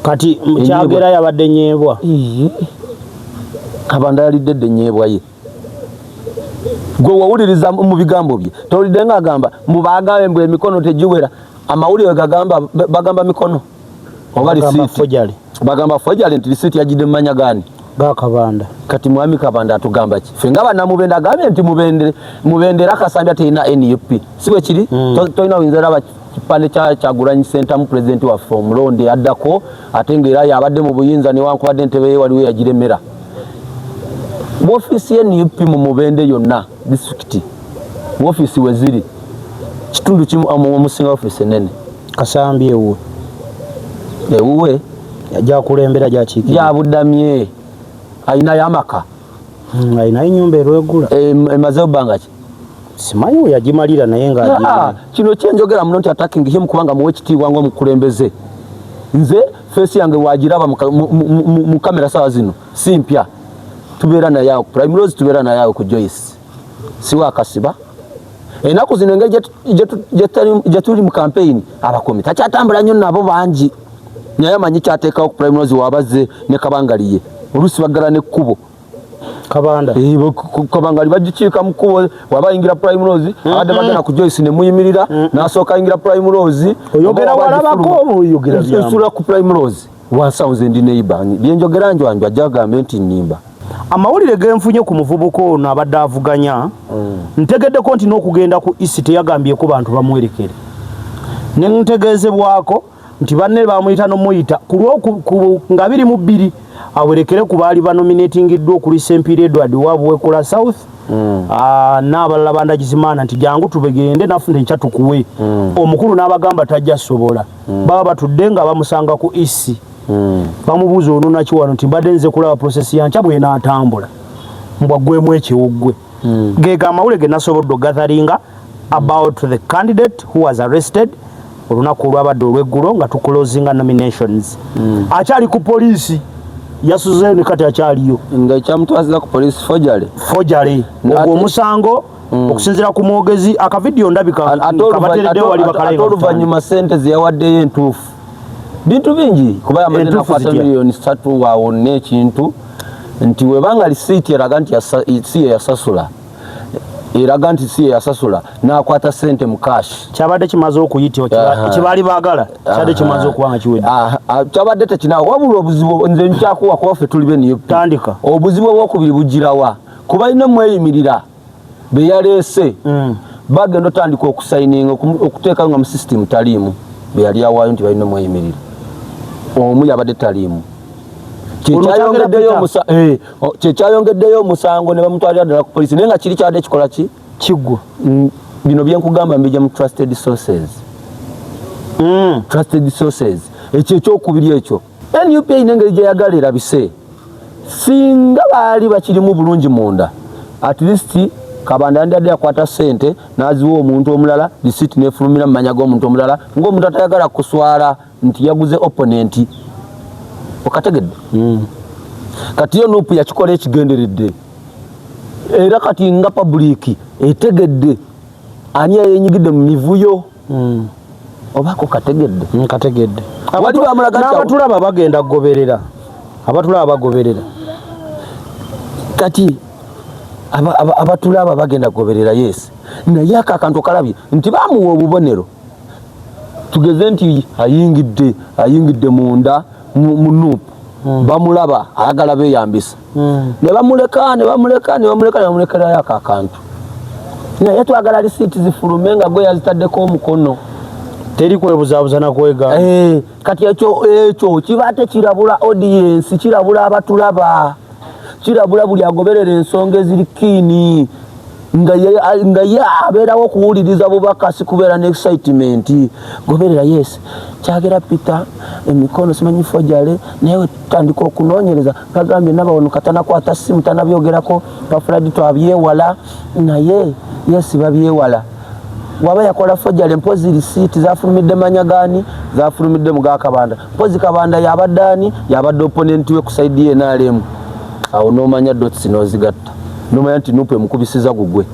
Kati Kyagera yabadde nyeebwa. Kabanda yalidde dde enyeebwa ye. Gwe wawuliriza mu bigambo bye, towulidde nga agamba mbu bagambe mbu emikono tegiwera. Amawulire gagamba bagamba mikono oba risiiti, bagamba forgery nti risiiti yagidde mu manya gani? Ga Kabanda. Kati mwami Kabanda atugamba ki? Ffe nga bannamubende agambye nti mubende mubende era Kasambya terina NUP, si bwe kiri? Tolina oyinza raba kipande kya Kyagulanyi Ssentamu, pulezidenti waffe omulonde addako, ate ng'era yabadde mu buyinza newankubadde entebe ye waliwo yagiremera. Woofiisi ye NUP mu Mubende yonna disitulikiti woofiisi we ziri kitundu kimu omusinga woofiisi enene. Kasambi ewuwe. Ewuwe. Gyakulembera, gyakiikirira. Gyabudamye alinayo amaka. Alinayo ennyumba erwegula. Emazeyo bbanga ki? Simanyi we yagimalira naye nga ah, kino kyenjogera muno nti attacking him kubanga muwe ekitiibwa ng'omukulembeze. Nze face yange wagiraba mu kamera sawa zino si mpya. Tubeera naye awo ku Prime Rose, tubeera naye awo ku Joyce, si wakasiba. Ennaku zino engeri gye tuli mu campaign, abakomi takyatambula nnyo nabo bangi, naye amanyi kyateekawo ku Prime Rose wabazze ne kabangaliye oluusi baggala n'ekkubo. Kabanda. Eh, kabangali bagikiika mu kkubo waba ayingira Prime Rose, abadde bagenda ku Joyce ne muyimirira, n'asooka ayingira Prime Rose. Oyogera walabako oba oyogera byamu? Nsula ku Prime Rose wansi awo, nze ndi neighbor. Byenjogera njwanjwa ajja agambe nti nnimba. Amawulire genfunye ku muvubuka ono abadde avuganya, ntegeddeko nti n'okugenda ku isi teyagambyeko bantu bamuwerekere, ne ntegeezebwako nti banne bamuyita nomuyita ku nga 22 awerekere ku baali banominatingiddwa okuli Sempire Edward wa Buwekula South n'abalala bandagizimaana nti jangu tubegende naffe nkya tukuwe. Omukulu n'abagamba tajja sobola. Baba batudde nga bamusanga ku isi, bamubuuza ononaki wano, nti mbadde nze kulaba process yankya bwenaatambula, mbwaggwemu ekiwuggwe. Gega amawulire ge nasobodde ogatheringa about the candidate who was arrested olunaku olwabadde olweggulo nga tuclosinga nominations. Akyali ku poliisi, yasuzeyo ne kati akyaliyo. Nga ekyamutwaziza ku poliisi forgery. Forgery. Ogwo omusango, okusinziira ku mwogezi, akavidiyo ndabika kabatereddewo wali. Ate oluvannyuma sente zeyawaddeyo entuufu, bintu bingi kuba yamaze Entuufu nakwata zitya? miliyoni 3 waawo n'ekintu, nti webanga risiiti eraga nti si ye yasasula, eraga nti si ye yasasula, n'akwata sente mu cash. Kyabadde kimaze okuyitibwa. Kyebaali baagala kyabadde kimaze okuba nga kiwedde. Kyabadde tekinawa, wabula obuzibu nze nkyakuwa kuba ffe tuli be NUP. Tandika. Obuzibu obwokubiri bugirawa? Kuba alina mweyimirira be yaleese, bagenda otandika okusayininga okuteekayo nga mu system taliimu. Be yali awaayo nti balina omweyimirira omu yabadde taliimu. Ono Kyekyayongeddeyo Kyagera. Kyekyayongeddeyo omusango ne bamutwalira ddala ku polisi, naye nga kiri kyabadde kikola ki? Kiggwa. Bino byenkugamba mbijja mu trusted sources. Trusted sources. Ekyo ekyokubiri, ekyo NUP erina engeri gyeyagala erabise. Singa baali bakirimu bulungi munda, at least Kabanda yandadde yakwata sente n'aziwa omuntu omulala, risiiti nefulumira mu manya g'omuntu omulala, ng'omuntu atayagala kuswala nti yaguze opponent. Okategedde? Kati yo NUP yakikola ekigenderedde, era kati nga public etegedde ani yayenyigidde mu mivuyo. Obako kategedde? Nkategedde. Wali bamulaga nti N'abatulaba bagenda kugoberera, abatulaba bagoberera. Kati abatulaba bagenda kugoberera, yes, naye ako akantu kalabye nti bamuwa obubonero. Tugeze nti ayingidde munda mu NUP, bamulaba ayagala beyambisa, ne bamuleka, ne bamuleka, ne bamuleka, ne bamulekerayo ako akantu, naye twagala risiiti zifulume nga gwe yazitaddeko omukono. Teri kwebuzaabuza nakwega. Eh, kati ekyo kiba tekirabula audience, kirabula abatulaba, kirabula buli agoberera ensonga eziri kiini nga ye abeerawo okuwuliriza bubaka, si kubeera ne excitement. Goberera, yes, Kyagera Peter emikono simanyi forgery, naye wetutandika okunoonyereza bagambye nabawono katanakwata simu tanabyogerako, bafuladi twabyewala, naye yes, babyewala. Waba yakola forgery, mpozi risiiti zafulumidde manya gaani? Zafulumidde mu gakabanda. Mpozi Kabanda yabadde ani? Yabadde opponent we ku side ye NRM. Awo nomanya dots nozigatta, nomanya nti NUP emukubisiza gugwe,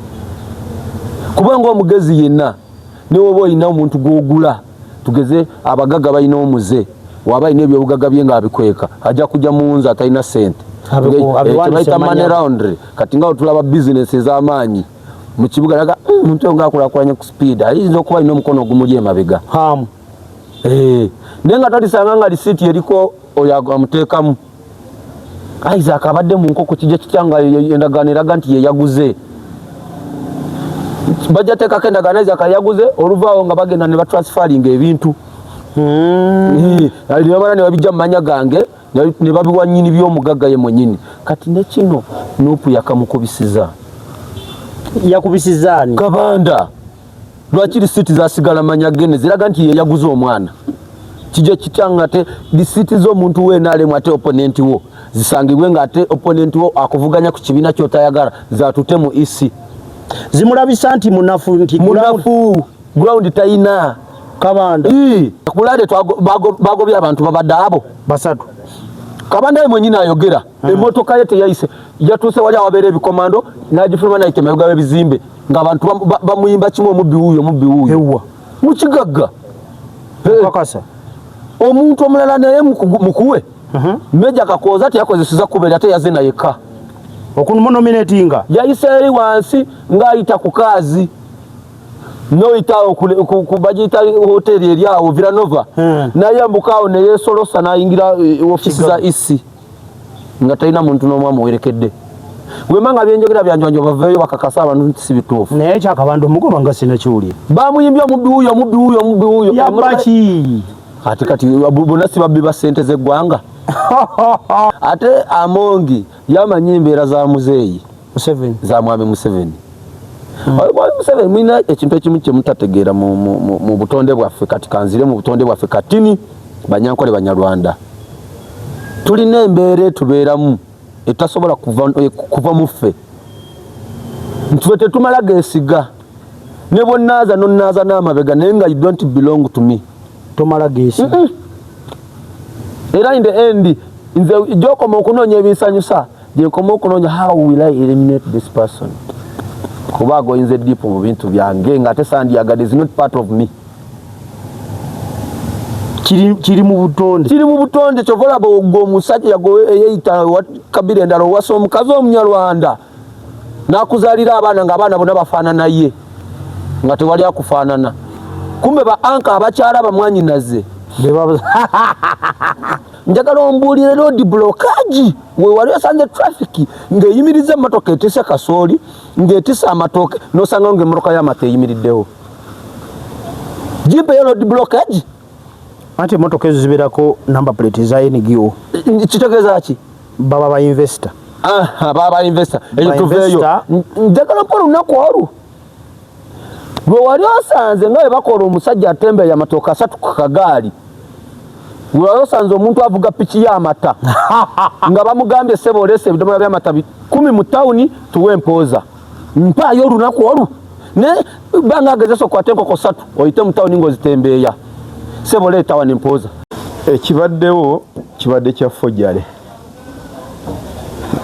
kubanga omugezi yenna newoba olina omuntu gwogula, tugeze abagaga balina omuze. Waba alina ebyobugaga bye ng'abikweka, ajja kujja muwunza atalina sente. Kyebayita money laundry. Kati nga otulaba bizinesi ez'amaanyi mu kibuga, laga omuntu oyo ng'akulaakulanye ku speed, ayinza okuba alina omukono ogumuli emabega. Naye nga talisanga nga lisiiti eriko oyo amuteekamu. Isaac abadde mu nkoko, kijja kitya nga endagaano eraga nti yeyaguze? Bajja teekako endagaano Isaac yaguze, oluvaawo nga bagenda ne batransferringa ebintu. Nebamala ne babijja mu manya gange ne babiwa nnyini by'omugagga ye mwennyini. Kati ne kino NUP yakamukubisiza. Yakubisiza ani? Kabanda. Lwaki risiiti zasigala manya ge ne ziraga nti yeyaguze omwana? Kijja kitya nga ate risiiti z'omuntu w'NRM, ate opponent wo zisangibwe nga ate opponent wo akuvuganya ku kibiina ky'otayagala zatute mu EC? Zimulabisa nti munafu, nti munafu, ground tayina. Kabanda. Kulade bagobye abantu babadde abo basatu. Kabanda ye mwenyini ayogera. Emmotoka ye teyayise, yatuuse wali awabeera ebikomando n'agifuluma nayita emabega w'ebizimbe ng'abantu bamuyimba kimu, omubbi wuuyo, omubbi wuuyo. Ewa? Mu kigagga. Kakasa. Omuntu omulala naye mukuwe Meja Kakooza teyakozeseza kubeera, ate yazina yekka. Okumunominatinga. Yayise eri wansi ng'ayita ku kaazi noyitaawo bagiyita hoteri eri awo Villanova. Nayambuka awo neyesolosa nayingira ofiisi za EC nga talina muntu n'omu amuwerekedde. Wema nga byenjogera byanjwanjo, baveeyo bakakasa abantu nti si bituufu. Naye kyakabanda omugoba nga sinakiwulira. Bamuyimbye omubbi wuuyo, omubbi wuuyo, omubbi wuuyo. Yabaki? Ate kati bonna si babbi ba ssente z'eggwanga? Ate Amongi yamanyi embeera za muzeeyi. Museveni. Za mwami Museveni. Mwami Museveni, mulina ekintu ekimu kyemutategeera mu butonde bwaffe. Kati kanzire mu butonde bwaffe katini, Banyankole, Banyarwanda, tulina embeera etubeeramu etasobola kuva mu ffe, nti ffe tetumala geesiga ne bwonaaza nonaaza n'amabega, naye nga you don't belong to me. Tomala geesiga. Era in the end, nze gyokoma okunoonya ebinsanyusa, gyenkoma okunoonya how will I eliminate this person, kuba agoyinza deep mu bintu byange nga ate sandyagadde, is not part of me. Kiri mu butonde. Kiri mu butonde. Kyova olaba ogwo omusajja eyeyita kabira endala, owasa omukazi omunyarwanda n'akuzaalira abaana ng'abaana bonna bafaanana ye, nga tewali akufaanana, kumbe ba anka abakyala bamwanyinaze. Njagala ombuulire road blockage we wali osanze traffic ng'eyimiriza emmotoka etise kasooli, ng'etise amatooke, n'osanga ng'emmotoka y'amata eyimiriddewo, jimpe yo road blockage. Anti emotoka ezo zibeerako number plate eza NGO. Kitegeeza ki? Baba ba investor. Baba ba investor. Eyo tuveeyo. Njagala okukola olunaku olwo lwe wali osanze nga bwe bakola omusajja atembeeya amatooke asatu ku kagaali, lwe wali osanze omuntu avuga piki y'amata nga bamugambye, "Ssebo, oleese ebidomola by'amata 10 mu tawuni, tuwe empooza." Mpaayo olunaku olwo naye banga agezesa okwata enkoko satu oyite mu tawuni ng'ozitembeeya, "Ssebo, leeta wano empooza." Ekibaddewo kibadde kya forgery.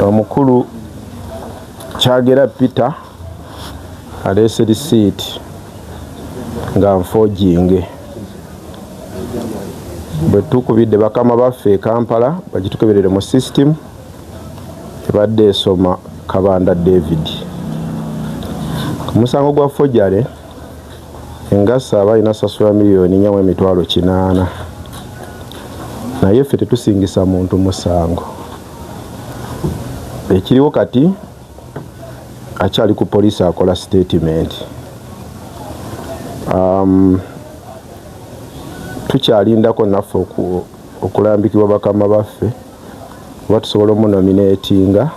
Omukulu Kyagera Peter aleese risiiti nga nfoojinge. Bwe tukubidde bakama baffe e Kampala bagitukeberere mu system, ebadde esoma Kabanda David. Ku musango gwa forgery, engasa aba alina sasula 4,800,000, naye ffe tetusingisa muntu musango. Ekiriwo kati akyali ku poliisi akola statement. Tukyalindako naffe okulambikibwa bakama baffe oba tusobola omunominatinga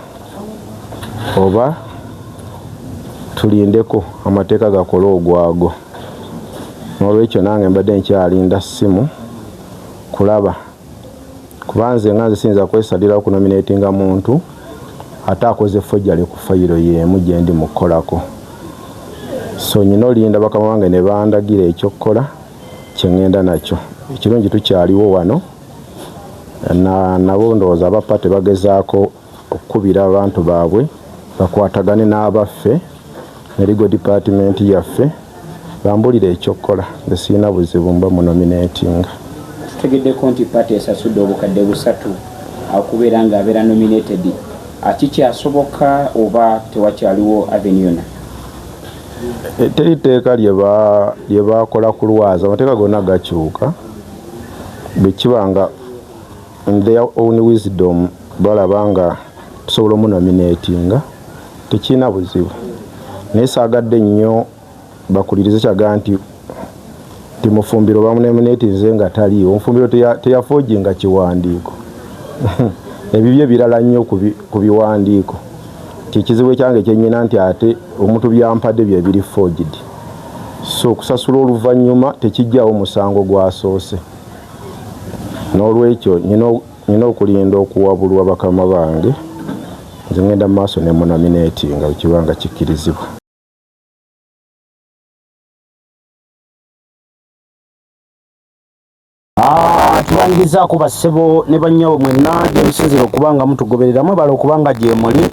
oba tulindeko amateeka gakole ogwago. N'olwekyo nange mbadde nkyalinda ssimu kulaba, kuba nze nga nze siyinza kwesalirawo kunominatinga muntu ate akoze forgery ku fayiro y'emu gye ndi mu kukolako. So nyina olinda bakama bange ne bandagira ekyokukola kye ŋŋenda nakyo. Ekirungi tukyaliwo wano na nabo ndowooza aba party bagezaako okukubira abantu baabwe bakwatagane n'abaffe ne legal department yaffe bambulire ekyokukola. Nze sirina buzibu mba munominatinga. Tutegeddeko nti party esasudde 300,000 okubeera ng'abeera nominated. Kikyasoboka oba tewakyaliwo avenue yonna? Teri tteeka lye bakola ku lwazi, amateeka gonna gakyuka. Bwe kiba nga in their own wisdom balaba nga tusobola omunominatinga, tekirina buzibu, naye saagadde nnyo bakulirize kyaga nti Mufumbiro bamunominatinze nga taliiwo. Omufumbiro teyaforginga kiwandiiko, ebibye birala nnyo ku biwandiiko. Nti ekizibu ekyange kyenyina nti ate omuntu byampadde bye biri forged, so okusasula oluvannyuma tekijjawo musango gwasoose. N'olwekyo nyina okulinda okuwabulwa bakama bange. Nze ngenda mu maaso ne munominatinga bwe kiba nga kikkirizibwa. Tubanirizaako bassebo ne bannyabo mwenna gye musinzira okuba nga mutugoberera, mwebale okuba nga gye muli.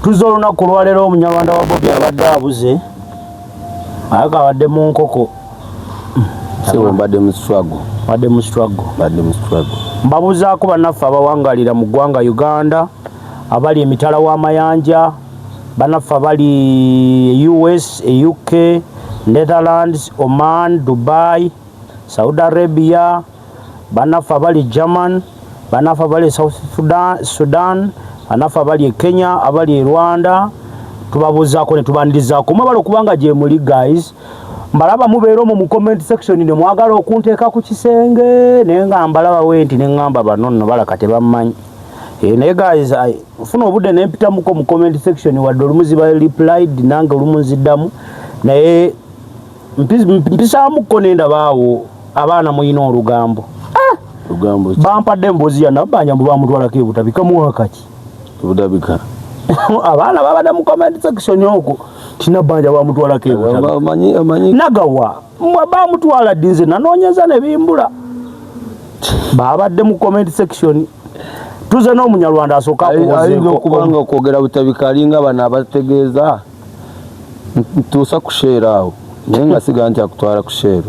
Tuzze olunaku olwaleero, omunyarwanda wa Bobi abadde abuze, aye abadde mu nkoko. Sebo, mbadde mu struggle. Abadde mu struggle. Mbadde mu struggle. Mbabuuzaako bannaffe abawangalira mu ggwanga Uganda, abali emitala w'amayanja, bannaffe abali US, UK, Netherlands, Oman, Dubai, Saudi Arabia, bannaffe abali German, bannaffe abali South Sudan, bannaffe abali e Kenya, abali e Rwanda, tubabuuzaako ne tubanirizaako. Mwebale okubanga gye muli guys. Mbalaba mubeera omwo mu comment section ne mwagala okunteeka ku kisenge, naye nga mbalaba we nti ne ŋŋamba bano nno balaka tebammanyi. Naye guys, nfuna obudde ne mpitamuko mu comment section, wadde olumu ziba replied nange olumu nziddamu, naye mpisaamuko ne ndaba awo abaana muyina olugambo. Lugambo ki? Bampadde emboozi ya Nabbanja mbu bamutwalako ebutabika mwaka ki? Butabika. Abaana babadde mu comment section okwo ti Nabbanja bamutwalako ebutabika. Omanyi Nagawa mbwa bamutwala ddi? Nze nanoonyeza ne bimbula. Babadde mu comment section. Tuze n'omunyarwanda asooka ayinza akubuuzeeko. Okuba nga okwogera butabika alinga bano abategeeza ntuusa ku Shell awo, naye nga siga nti akutwala ku Shell.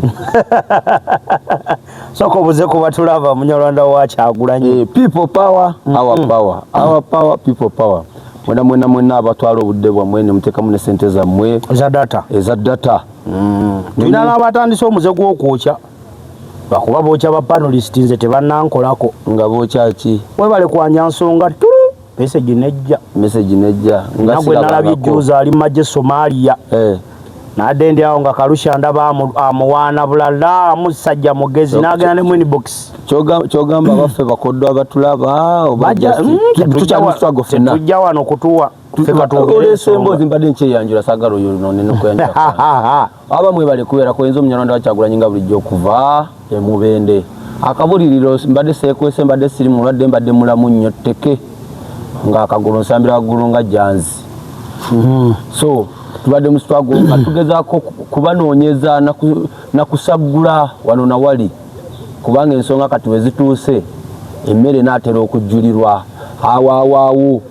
Sooka obuze ku batulaba, munyarwanda wa Kyagulanyi. People power, our power, our power, people power. Mwena mwena mwena abatwala obudde bwammwe ne muteekamu ne sente zammwe eza data. Eza data. Tulina n'abatandise omuze gw'okwokya, lwakuba bookya ba panelist, nze tebannankolako. Nga bookya ki? Webale kwanja nsonga, tulu message nejja. Message nejja nga nagwe nalabye. Sirabangako. Juzi ali mumagye Somalia. Nadde ndi awo nga Kalusha ndaba amuwaana bulala, musajja mugezi, n'agenda ne mu inbox. Kyogamba abaffe bakoddo abatulaba oba Bajja- just- Tukyali mu struggle ffenna. Tetujja wano kutuwa ffe, katwogere Oleese ensonga. emboozi, mbadde nkyeyanjula, saagala oyo none nokuyanjula. Aba mwebale kubeera kwenza omunyarwanda wa Kyagulanyi nga bulijjo okuva emubende akabuliriro. Mbadde seekwese, mbadde siri mulwadde, mbadde mulamu nnyo tteke ng'akagulu nsambira waggulu nga janzi. So tubadde mu struggle nga tugezaako kubanoonyeza nakusaggula wano nawali, kubanga ensonga kati we zituuse, emmere naatera okujjulirwa awo awo awo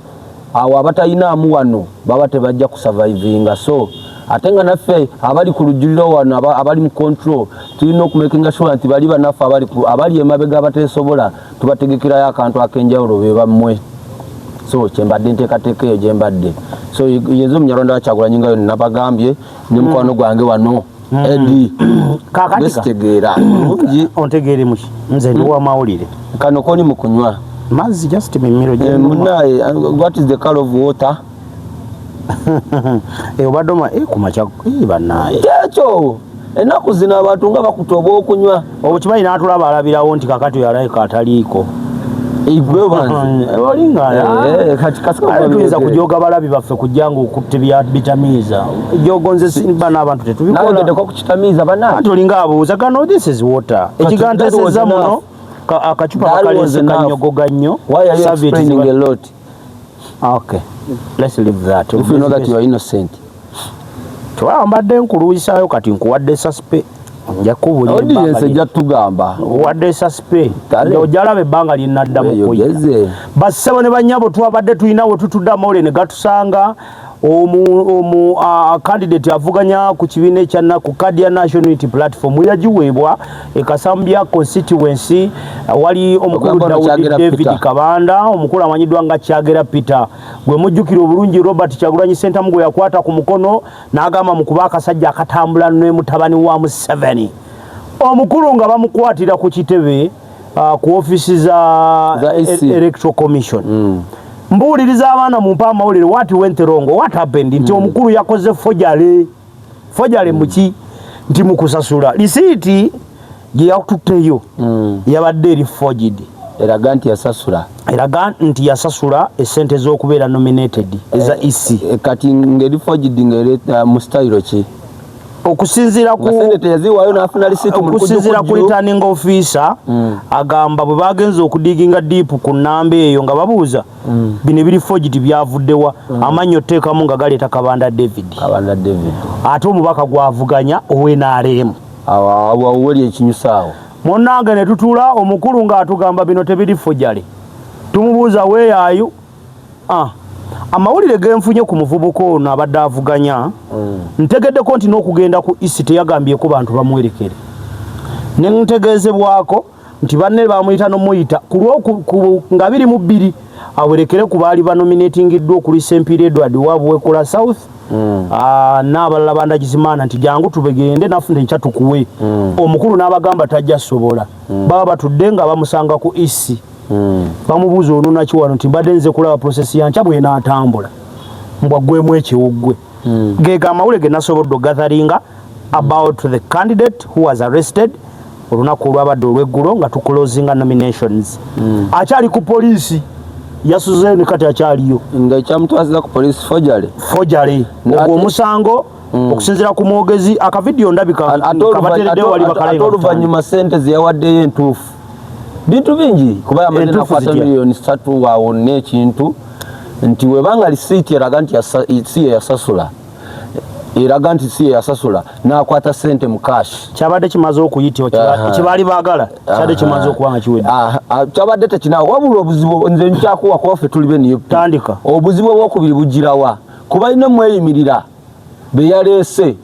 awo, abatayinaamu wano baba tebajja kusurvivinga. So ate nga naffe abali ku lujjuliro wano, abali mu control, tulina okumakinga sure nti bali banaffe abali emabega abateesobola tubategekerayo akantu ak'enjawulo be bammwe. So kyembadde nteekateeka eyo gyembadde. So yenze omunyarwanda wa Kyagulanyi nga yonna nabagambye ne mukwano gwange wano Edi. Kaakati Besitegeera bulungi. Ontegeere muki? Nze ndi wa mawulire. Kano koni mu kunywa? Mazzi, just mimiro. Munaye, what is the color of water? Obadde oma ku makya, bannaaye. Kyekyo, ennaku zino abantu nga bakuta obwokunywa. Okimanyi n'atulaba alabirawo nti kakati oyo alabika ataliiko. Igwe banze. Olinga Kati kasika ate tuyinza kujoga balabi baffe kujja nga okutte bya bitamiiza jogo. Nze simba n'abantu tetubikola. Nayogeddeko ku kitamiiza bannange. Anti olinga abuuza gano, this is water. Ekiganteseza muno akacupa bakaleese kanyogoga nnyo. Why are you explaining a lot? Okay, let's leave that. If you know that you are innocent. Tewaba mbadde nkuluwisaayo, kati nkuwadde suspense, nja kubuulira audience ebbanga ejja tugamba. Wadde suspense. Kale. Ojja ebbanga lyenaddamu kuyita. Weyogeze. Bassebo ne bannyabo, twabadde tulina we tutudde, amawulire ne gatusanga. Omu candidate avuganya ku kibiina ekya ku kadi ya National Unity Platform yagiweebwa e Kasambya constituency, wali omukulu Daudi David Kabanda, omukulu amanyiddwa nga Kyagera Peter, gwe mujjukira obulungi Robert Kyagulanyi Ssentamu gwe yakwata ku mukono n'agamba mukuba akasajja akatambula ne mutabani wa Museveni. Omukulu nga bamukwatira ku kitebe, ku ofisi za Electoral Commission. Mbuuliriza abaana, mumpa amawulire, what went wrong, what happened? Nti omukulu yakoze forgery. Forgery muki? Nti mukusasula risiiti gye yakututteyo yabadde eri forged. Eraga nti yasasula. Eraga nti yasasula esente z'okubeera nominated eza EC. Kati ngeri forged ngeri mu style ki? Okusinziira ku Okusinziira ku returning officer, agamba bwe bagenze okudiginga deep ku nnamba eyo nga babuuza bino ebiri forged byavuddewa, amannyo oteekamu nga galeeta Kabanda David. Kabanda David. Ate omubaka gwavuganya ow'NRM. Awo weri ekinyusaawo. Munnange, ne tutuula, omukulu ng'atugamba bino tebiri forgery. Tumubuuza weeyaayo. Ah, amawulire genfunye ku muvubuka ono abadde avuganya, ntegeddeko nti n'okugenda ku EC teyagambyeko bantu bamuwerekere, ne ntegeezebwako nti banne bamuyita n'omuyita ku nga 22 awerekere ku baali banominatingiddwa okuli Ssempiira Edward wa Buwekula South, n'abalala bandagizimaana nti jangu tubegende naffe nkya tukuwe. Omukulu n'abagamba tajja sobola. Baba batudde nga bamusanga ku EC, bamubuuza ononaki wano? Nti mbadde nze kulaba process yankya bwenaatambula, mbwaggwemu ekiwuggwe. Gega amawulire ge nasobodde ogatheringa about the candidate who was arrested olunaku olwabadde olweggulo nga tuclosinga nominations. Akyali ku poliisi, yasuzeyo ne kati akyaliyo. Nga ekyamutwaziza ku poliisi forgery. Forgery. Ogwo omusango, okusinziira ku mwogezi, akavidiyo ndabika kabatereddewo wali. Ate oluvannyuma sente zeyawaddeyo entuufu, bintu bingi, kuba yamaze nakwata miliyoni 3 waawo n'ekintu, nti webanga risiiti eraga nti si ye yasasula, eraga nti si ye yasasula, n'akwata sente mu cash. Kyabadde kimaze okuyitibwa, kyebaali baagala kyabadde kimaze okuba nga kiwedde. Kyabadde tekinawa, wabula obuzibu nze nkyakuwa kuba ffe tuli be NUP. Tandika. Obuzibu obwokubiri bugirawa? Kuba alina mweyimirira beyaleese,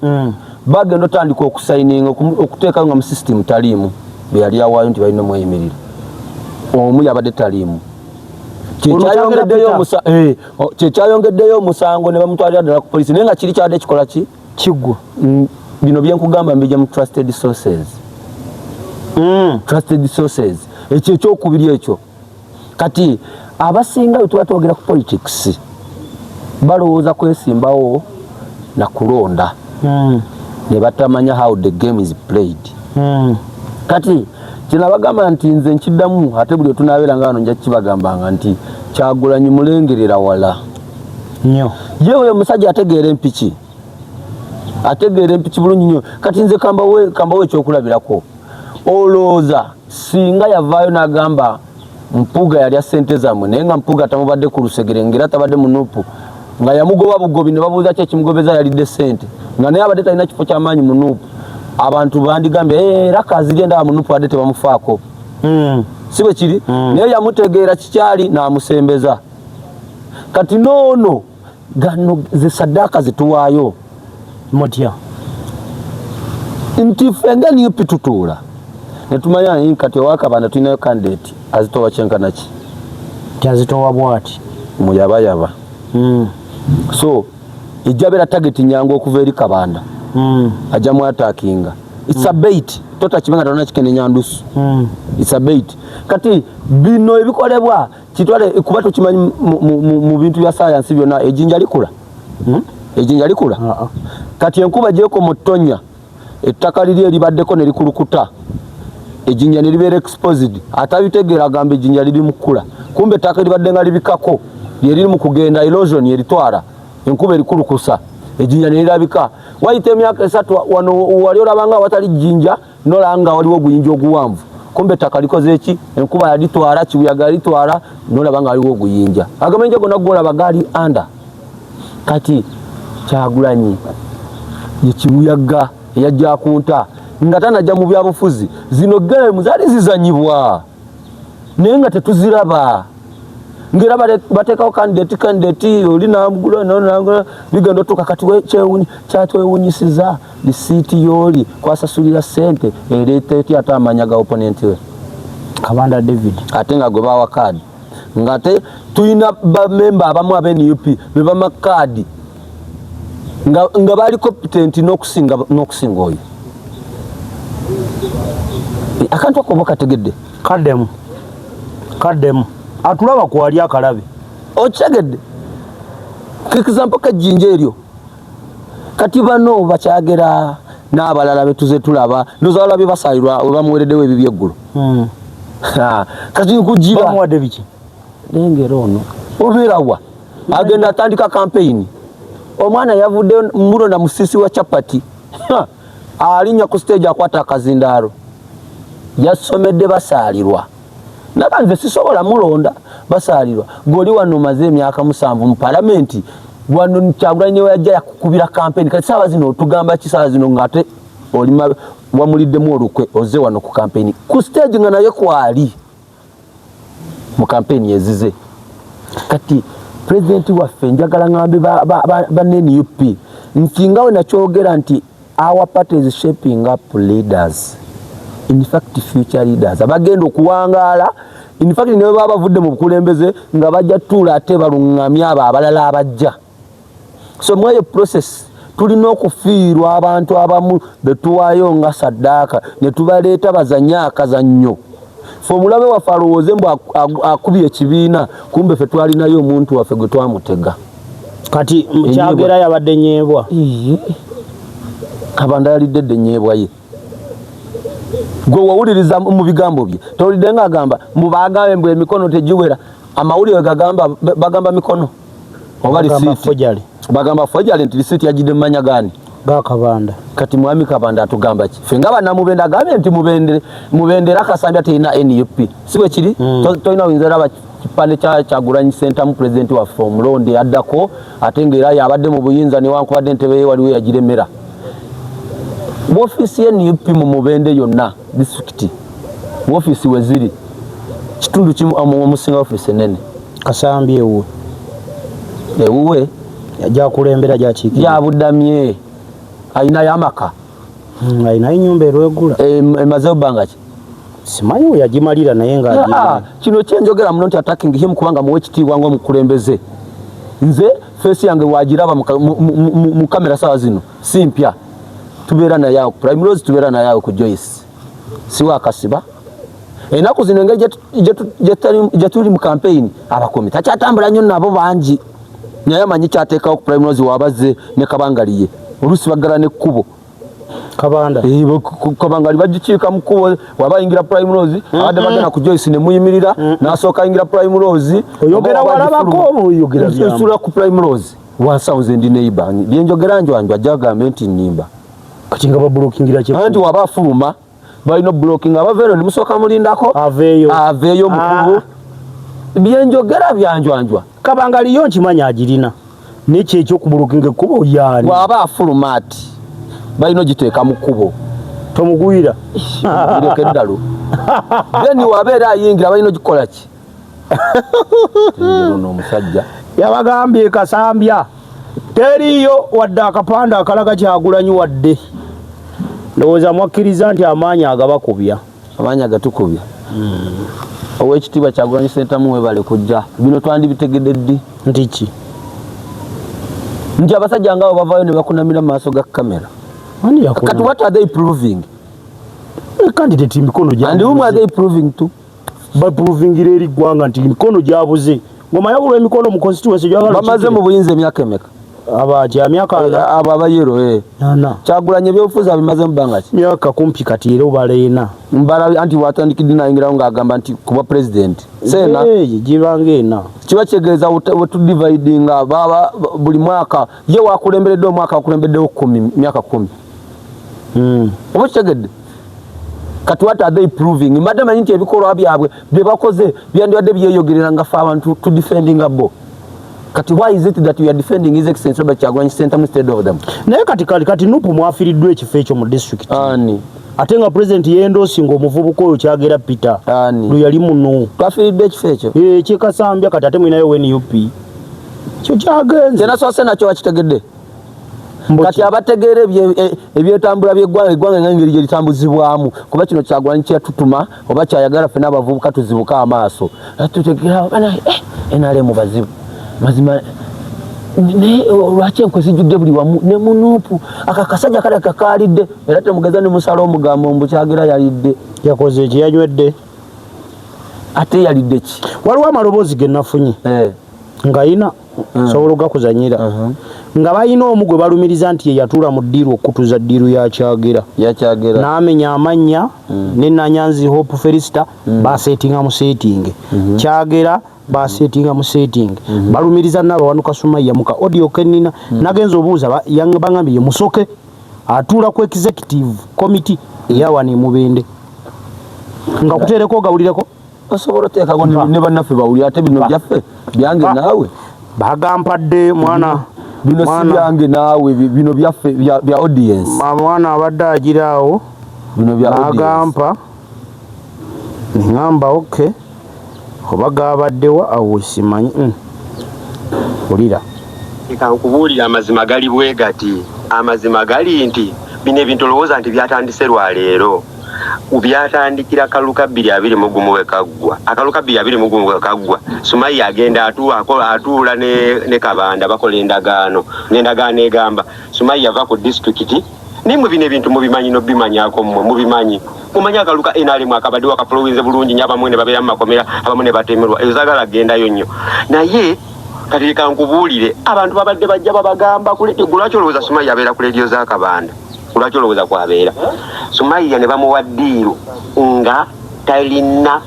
bagenda otandika okusayininga, okuteekayo nga mu system taliimu. Beyali awaayo nti balina omweyimirira omu yabadde taliimu, kyekyayongeddeyo omusango ne bamutwalira ddala ku polisi, naye nga kiri kyabadde kikola ki? Kiggwa. Bino byenkugamba mbijja mu trusted sources. Trusted sources. Ekyo ekyokubiri ekyo. Kati abasinga bwe tuba twogera ku politics balowooza kwesimbawo na kulonda, ne batamanya how the game is played. Kati kinabagamba nti nze nkiddamu, ate buli otunaabeera nga wano nja kukibagambanga nti Kyagulanyi mulengerera wala nnyo. Ye oyo omusajja ategeera empiki, ategeera empiki bulungi nnyo. Kati nze kambawe ekyokulabirako. Olowooza singa yavaayo n'agamba Mpuga yalya ssente zammwe, naye nga Mpuga tamubadde ku lusegere, ngera tabadde mu NUP, nga yamugoba bugobi, ne babuuza ki ekimugobeza, yalidde ssente, nga naye abadde talina kifo kyamaanyi mu NUP, abantu bandigambye, "Eh, era kazigenda mu NUP abadde tebamufaako." Si bwe kiri? Naye yamutegeera kikyali n'amusembeza. Kati noono gano ze saddaaka zetuwaayo. Mutya? Nti ffe nga NUP tutuula ne tumanya nti kati owakabanda tulinayo candidate azitowa kyenkana ki? Kyazitowa bwati. Muyabayaba. So ejja beera target nyangu okuva eri Kabanda. Ajja mu attackinga. It's a bait. Totakibenga tona kikenenya ndusu. It's a bait. Kati bino ebikolebwa kitwale kuba tukimanyi mu bintu bya science byonna, ejjinja likula. Ejjinja likula. Kati enkuba gyekoma ottonya, ettaka liri eribaddeko ne likulukuta, ejjinja ne libeera exposed. Atabitegeera agamba ejjinja liri mu kkula, kumbe ettaka eribadde nga libikako lye liri mu kugenda, erosion eritwala, enkuba erikulukusa, ejjinja ne lirabika. Wayita emyaka 3, wano wali olabanga awatali jjinja, nolaba nga waliwo oguyinja oguwanvu, kumbe ettaka likoze eki? Enkuba yalitwala, kibuyaga yalitwala, nolaba nga waliwo oguyinja. Agamayinja gonna golaba gaali under. Kati Kyagulanyi ye kibuyaga eyajja akunta nga tanajja mu byabufuzi. Zino game zaali zizanyibwa naye nga tetuziraba. Ngera bateekawo candidate, candidate oli namugula nangula, bigenda otuuka kati kyatwewunyisiza risiiti y'oli kwasasulira ssente ereeta etya ate amanya ga opponent we? Kabanda David. Ate nga gwe bawa kaadi, ng'ate tulina bamemba abamu aba NUP be bama kaadi nga bali competent n'okusinga oyo. Akantu ako oba kategedde? Kaddemu, kaddemu, atulaba kwali akalabe. Okitegedde? Example kejjinja eryo. Kati bano bakyagera n'abalala betuze tulaba, ndoza balabye basalirwa we bamuwereddewo ebibi eggulo. Kati nkugira Bamuwadde biki? Lengera ono obeerawa agenda atandika kampeyini. Omwana yavudde mulonda musisi wa chapati, alinnya ku stage, akwata akazindaalo, yasomedde basaalirwa. Naba nze sisobola mulonda basaalirwa. Goli wano omaze emyaka 7 mu palamenti wano, Kyagulanyi we yajja yakukubira kampeyini. Kati saawa zino otugamba ki? Saawa zino ng'ate olima wamuliddemu olukwe, ozze wano ku kampeyini ku stage nga naye kwali mu kampeyini ezize. Kati pulezidenti waffe, njagala ngambe ba NUP nti nga we nakyogera nti our party is shaping up leaders, in fact future leaders abagenda okuwangaala. In fact ne baba bavudde mu bukulembeze nga bajja tuula ate baluŋŋamye abo abalala abajja. So mweyo process tulina okufiirwa abantu abamu betuwaayo nga saddaaka ne tubaleeta bazanye akazannyo. Fe omulabe waffe alowooze mbu akubye ekibiina, kumbe ffe twalinayo omuntu waffe gwe twamutega. Kati Kyagera yabadde nyeebwa. Kabanda yalidde dde enyeebwa ye. Gwe wawuliriza mu bigambo bye, towulidde nga agamba mbu bagambe mbu emikono tegiwera? Amawulire gagamba bagamba mikono oba risiiti? Bagamba forgery, nti risiiti yagidde mu manya gani? Gakabanda. Kati mwami Kabanda atugamba ki? Ffe nga bannamubende agambye nti Mubende era Kasambya terina NUP, si bwe kiri? Tolina oyinza eraba kipande kya Kyagulanyi Ssentamu, pulezidenti waffe omulonde addako, ate ng'era yabadde mu buyinza newankubadde entebe ye waliwo yagiremera. Woofiisi ye NUP mu Mubende yonna disitulikiti woofiisi we ziri kitundu kimu omusinga woofiisi enene. Kasambi ewuwe. Ewuwe. Gyakulembera, gyakiikirira. Gyabuddamye ayinayo amaka. Ayinayo ennyumba erwegula. Emazeyo bbanga ki? Simanyi we yagimalira, naye nga Kino kyenjogera muno nti attacking him kubanga muwe ekitiibwa ng'omukulembeze. Nze face yange wagiraba mu kamera sawa zino si mpya. Tubeera naye awo ku Prime Rose, tubeera naye awo ku Joyce, si wakasiba. Ennaku zino engeri gye tuli mu campaign, abakuumi takyatambula nnyo nabo bangi, naye amanyi kyateekawo ku Prime Rose. Wabazze ne kabangaliye, oluusi baggala n'ekkubo. Kabanda. Kabangali bagikiika mu kkubo waba ayingira Prime Rose. Abadde bagenda ku Joyce ne muyimirira, n'asooka ayingira Prime Rose. Oyogera walabako oba oyogera? Nsula ku Prime Rose wansi, ndi neighbor. Byenjogera njwanjwa, ajja agambe nti nnimba. Kati nga babulokingira ki? Anti waba afuluma balina obulokinga, abaveero ne musooka mulindako aveeyo. Aveeyo mukubu. Byenjogera byanjwanjwa. Kabangaliyo nkimanya agirina, nekyo ekyokubulokinga ekkubo yaani? Bw'aba afuluma ati balina ogiteeka mu kkubo. Tomugwira. Gireka eddalu. Then wabeera ayingira balina ogikola ki? Ono omusajja Yabagambye Kasambya teriiyo wadde akapande akalaga Kyagulanyi wadde. Ndowooza mwakkiriza nti amaanyi agabakubya. Amaanyi agatukubya. Owekitiibwa Kyagulanyi Sentamu, webale kujja. Bino twandibitegedde ddi? Nti ki? Nti abasajja ngaabo bavaayo ne bakunamira mu maaso ga kamera. Ani? Kati what are they proving? Candidate emikono. And whom are they proving to? Baprovingira eri ggwanga nti emikono gyabuze. Ngoma yabulwa emikono mu constituency gyagala. Bamaze mu buyinza emyaka emeka? Abaki emyaka? Abo abayero, eh. 4. Kyagulanyi ebyobufuzi abimaze mu bbanga ki? Myaka kumpi kati era obala 4. Mbala anti watandikidde nayingirawo ng'agamba nti kuba president seena. Gibanga 4. Kiba kitegeeza wetudividinga baba buli mwaka ye wakulemberedde omwaka wakulembeddewo 10, myaka 10. Oba kitegedde? Kati what are they proving? Mbadde manyi nti ebikolwa byabwe bye bakoze byandibadde byeyogerera nga ffe abantu tudefendinga bo. Kati why is it that we are defending His Excellency Robert Kyagulanyi Ssentamu instead of them? Naye kati kati NUP mwafiriddwa ekifo ekyo mu district. Ani? Ate nga pulezidenti yendoosinga omuvubuka oyo Kyagera Peter lwe yali muno. Twafiiridde ekifo ekyo. Eh, kyekasambya kati ate mulinayo NUP. Kyo kyagenze. Kyenasoose nakyo wakitegedde. Kati abategeera ebyetambula by'eggwanga, eggwanga nga engeri gye litambuzibwamu, kuba kino Kyagulanyi kyeyatutuma oba kyayagala ffena abavubuka tuzibuke amaaso tutegeera NRM bazibu mazima, naye lwaki enkwe zijjudde buli wamu ne munuupu aka kasajja kale kakaalidde era temugeza ne musala omugambo mbu Kyagera yalidde. Yakoze eki? Yanywedde. Ate yalidde ki? Waliwo amaloboozi ge nafunye nga yina sobola ogakuzanyira nga balina omu gwe balumiriza nti ye yatuula mu ddiiru okutuza ddiiru ya Kyagera. Ya Kyagera. N'amenya amannya ne Nanyanzi Hope Felista baseetinga mu seetinge. Kyagera baseetinga mu seetinge. Balumiriza Naabawanuka Sumaiya mu ka audio ke nnina. Nagenze obuuza bangambye ye Musoke atuula ku executive committee eya wano e Mubende. Nga kuteereko ogawulireko? Osobola oteekako ne bannaffe bawulire, ate bino byaffe byange naawe. Bagampadde mwana. Bino si byange naawe, bino byaffe bya audience. Mwana abadde agira awo. Bino bya audience. N'agampa neŋŋamba okay, oba gabaddewa awo simanyi. Wulira. Leka nkubuulire, amazima gali bwe gati. Amazima gali nti bino ebintu olowooza nti byatandise lwaleero, byatandikira akaluka 2021 bwe kaggwa. Akaluka 2021 bwe kaggwa, Sumaiya agenda atuula ne Kabanda, bakola endagaano, n'endagaano egamba Sumaiya ava ku disitulikiti. Naye mwe bino ebintu mubimanyi n'obimanyako, mmwe mubimanyi, mumanyi akaluka NRM akabadde wakafolowinze bulungi nnyo, abamu ne babeera mu makomera, abamu ne batemerwa. Eyo zaagala gendayo nnyo, naye kati leka nkubuulire, abantu babadde bajja babagamba ku lediyo. Lwaki olowooza Sumaiya abeera ku lediyo za Kabanda? Lwaki olowooza kwabeera Sumaiya? Ne bamuwa deal nga talina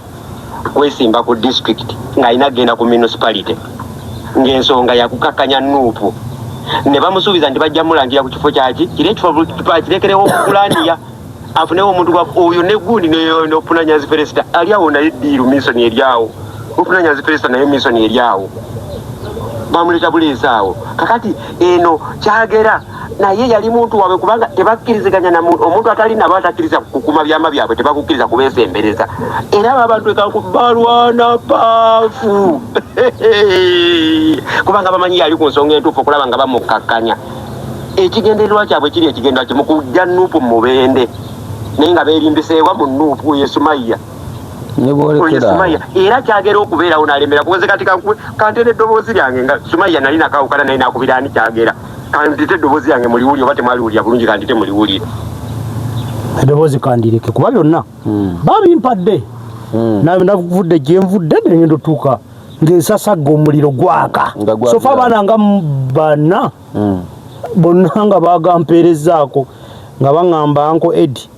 kwesimba ku disitulikiti, ng'alina kugenda ku municipality, ng'ensonga yakukakkanya NUP. Ne bamusuubiza nti bajja mulangira ku kifo kyaki kiri, ekifo kirekerewo okulandiya afunewo omuntu oyo negundi nopunanyazi Felista ali awo, naye deal mission eri awo. Opunanyazi Felista naye mission eri awo, bamuleta buleesi awo. Kakati eno Kyagera naye yali muntu waabwe, kubanga tebakkiriziganya na omuntu atali nabo, atakkiriza kukuma byama byabwe, tebakukkiriza kubeesembereza. Era abo abantu ekaku balwana paafu, kubanga bamanyi yali ku nsonga entuufu okulaba nga bamukkakkanya. Ekigendererwa kyabwe kiri ekigendererwa kimu, kujja NUP Mubende, naye nga beerimbiseewa mu NUP. Oyo Sumaiya, oyo Sumaiya era kyagera okubeerawo n'alemera kuweze. Kati kantera eddoboozi lyange nga Sumaiya nali nakawukana naye, nakubira ani Kyagera. Kandite eddoboozi lyange muliwulire, oba temwaliwulira bulungi, kandite muliwulire. Eddoboozi kandireke, kuba byonna babimpadde. Navudde gye nvudde nengenda otuuka ng'ensasagga omuliro gwaka. So far abaana nga bana bonna nga bagampeerezaako nga baŋŋamba, "Uncle Eddie,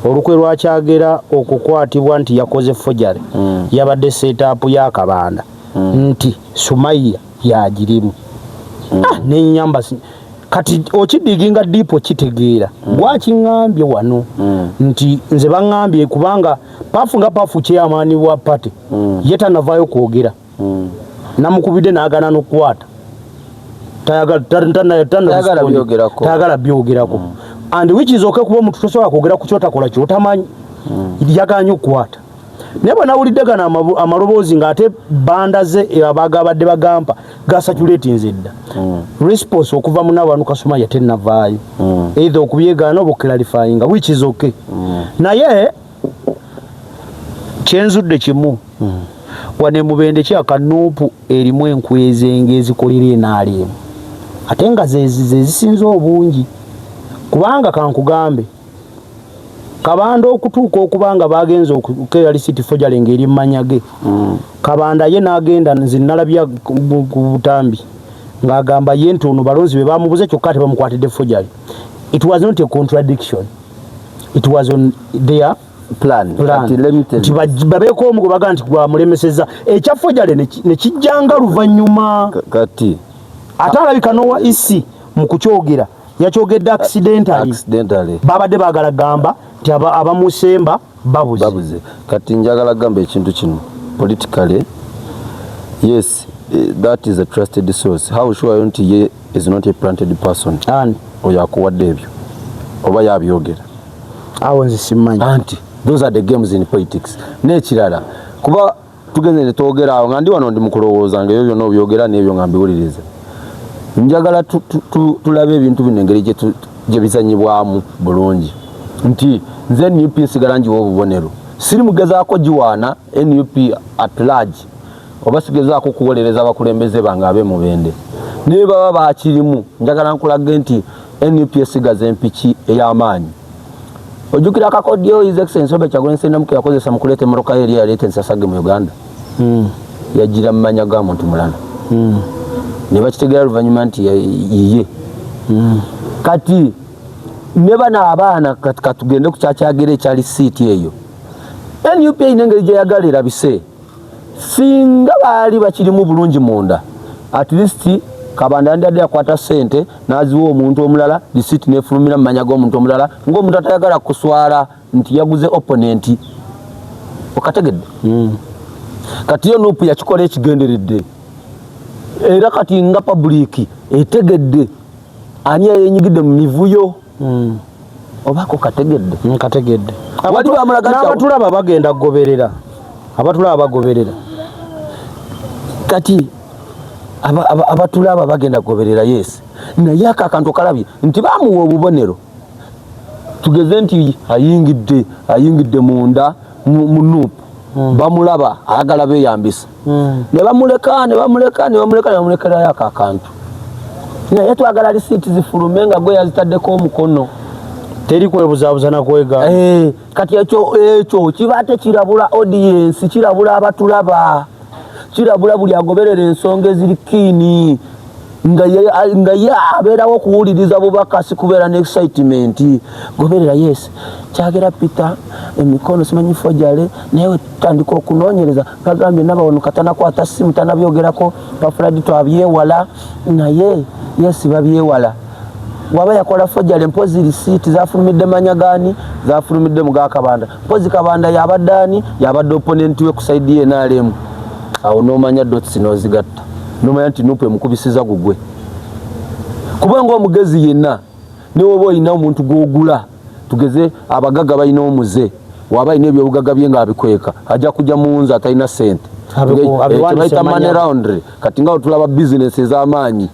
olukwe lwakyagera okukwatibwa nti yakoze forgery yabadde setup ya Kabanda nti Sumaiya yagirimu." Ah, nenyamba kati okidiginga deep okitegeera. Gwakiŋŋambye wano nti nze baŋŋambye, kubanga Pafu nga Pafu chairman wa party ye tanavaayo kwogera, namukubidde n'agaana n'okukwata. Tayagala byogerako, and which is okay, kuba omuntu tosobola kwogera ku kyotakola, kyotamanyi. Yaganye okukwata, naye bwe nawulidde gano amaloboozi ng'ate bandaze abagabadde bagampa gasatulatinze dda. Response okuva mu Nabanuka Sumaya tennavaayo, either okubyegaana oba okuclarifyinga, which is okay. Naye kyenzudde kimu, wano Mubende kyaka NUP erimu enkwezenge ezikolera enaaliemu, ate nga zezisinze obungi, kubanga kankugambe, Kabanda okutuuka okuba nga bagenze okukeera lisiti forgery ng'eri mu manya ge, Kabanda ye n'agenda. Nze nalabya ku butambi ng'agamba ye nti ono balonzi be bamubuze, kyokka ate bamukwatidde forgery. It was not a contradiction, it was on their plan. Plan. Nti babeeko omu gwe bagaa nti gwamulemeseza ekya forgery ne kijjanga luvannyuma. Kati ate alabika n'owa EC mu kukyogera yakyogedde accidentally. Accidentally. Babadde baagala gamba nti abamusemba babuze. Babuze. Kati njagala gamba ekintu kino politically, yes, that is a trusted source. How sure are you nti ye is not a planted person? Ani? Oyo akuwadde ebyo oba yabyogera. Awo nze simmanyi. Anti those are the games in politics. N'ekirala, kuba tugenze ne twogera awo nga ndi wano ndi mu kulowooza nga ebyo byonna obyogera n'ebyo nga mbiwuliriza, njagala tulabe ebintu bino engeri gye bizanyibwamu bulungi, nti nze NUP nsigala ngiwa obubonero, siri mugezaako giwaana NUP at large oba sigezaako kuwolereza abakulembeze bange ab'e Mubende, naye baba bakirimu. Njagala nkulage nti NUP esigaza empiki ey'amaanyi. Ojjukira akakodyo His Excellency Robert Kyagulanyi Ssentamu ke yakozesa mu kuleeta emmotoka ye eri eyaleeta ensasage mu Uganda? Yajjira mu mannya ga muntu mulala, ne bakitegeera luvannyuma nti yiye. Kati ne bano abaana, katugende ku kyakyagera ekyali siiti eyo, NUP erina engeri gyeyagala erabise. Singa baali bakirimu bulungi munda, at least Kabanda yandibadde yakwata ssente n'aziwa omuntu omulala, risiiti n'efulumira mu mannya g'omuntu omulala, ng'omuntu atayagala kuswala nti yaguze opponent. Okategedde? Kati yo NUP yakikola ekigenderedde, era kati nga public etegedde ani yayenyigidde mu mivuyo. Obako kategedde? Nkategedde. Wali bamulaga nti N'abatulaba bagenda kugoberera, abatulaba bagoberera. Kati abatulaba bagenda kugoberera, yes, naye ako akantu kalabye nti bamuwa obubonero. Tugeze nti ayingidde munda mu NUP, bamulaba ayagala beeyambisa, ne bamuleka, ne bamuleka, ne bamuleka, ne bamulekerayo ako akantu, naye twagala risiiti zifulume nga gwe yazitaddeko omukono. Teri kwebuzaabuza nakwega. Kati ekyo kiba tekirabula audience, kirabula abatulaba, kirabula buli agoberera ensonga eziri keen, nga ye abeerawo okuwuliriza bubaka, si kubeera ne excitement. Goberera, yes, kyagera Peter emikono simanyi forgery, naye wetutandika okunoonyereza bagambye nabawono katanakwata simu tanabyogerako, bafuladi twabyewala, naye yes, babyewala. Waba yakola forgery, mpozi risiiti zafulumidde manya gaani? Zafulumidde mu gakabanda. Mpozi Kabanda yabadde ani? Yabadde opponent we ku side ye NRM. Awo nomanya dots nozigatta, nomanya nti NUP emukubisiza gugwe, kubanga omugezi yenna newoba olina omuntu gwogula, tugeze abagaga balina omuze, waba alina ebyobugaga bye ngaabikweka, ajja kujja munze atalina sente. Abiwandiise Kyebayita money manya. laundry. Kati nga tulaba bizinesi ez'amaanyi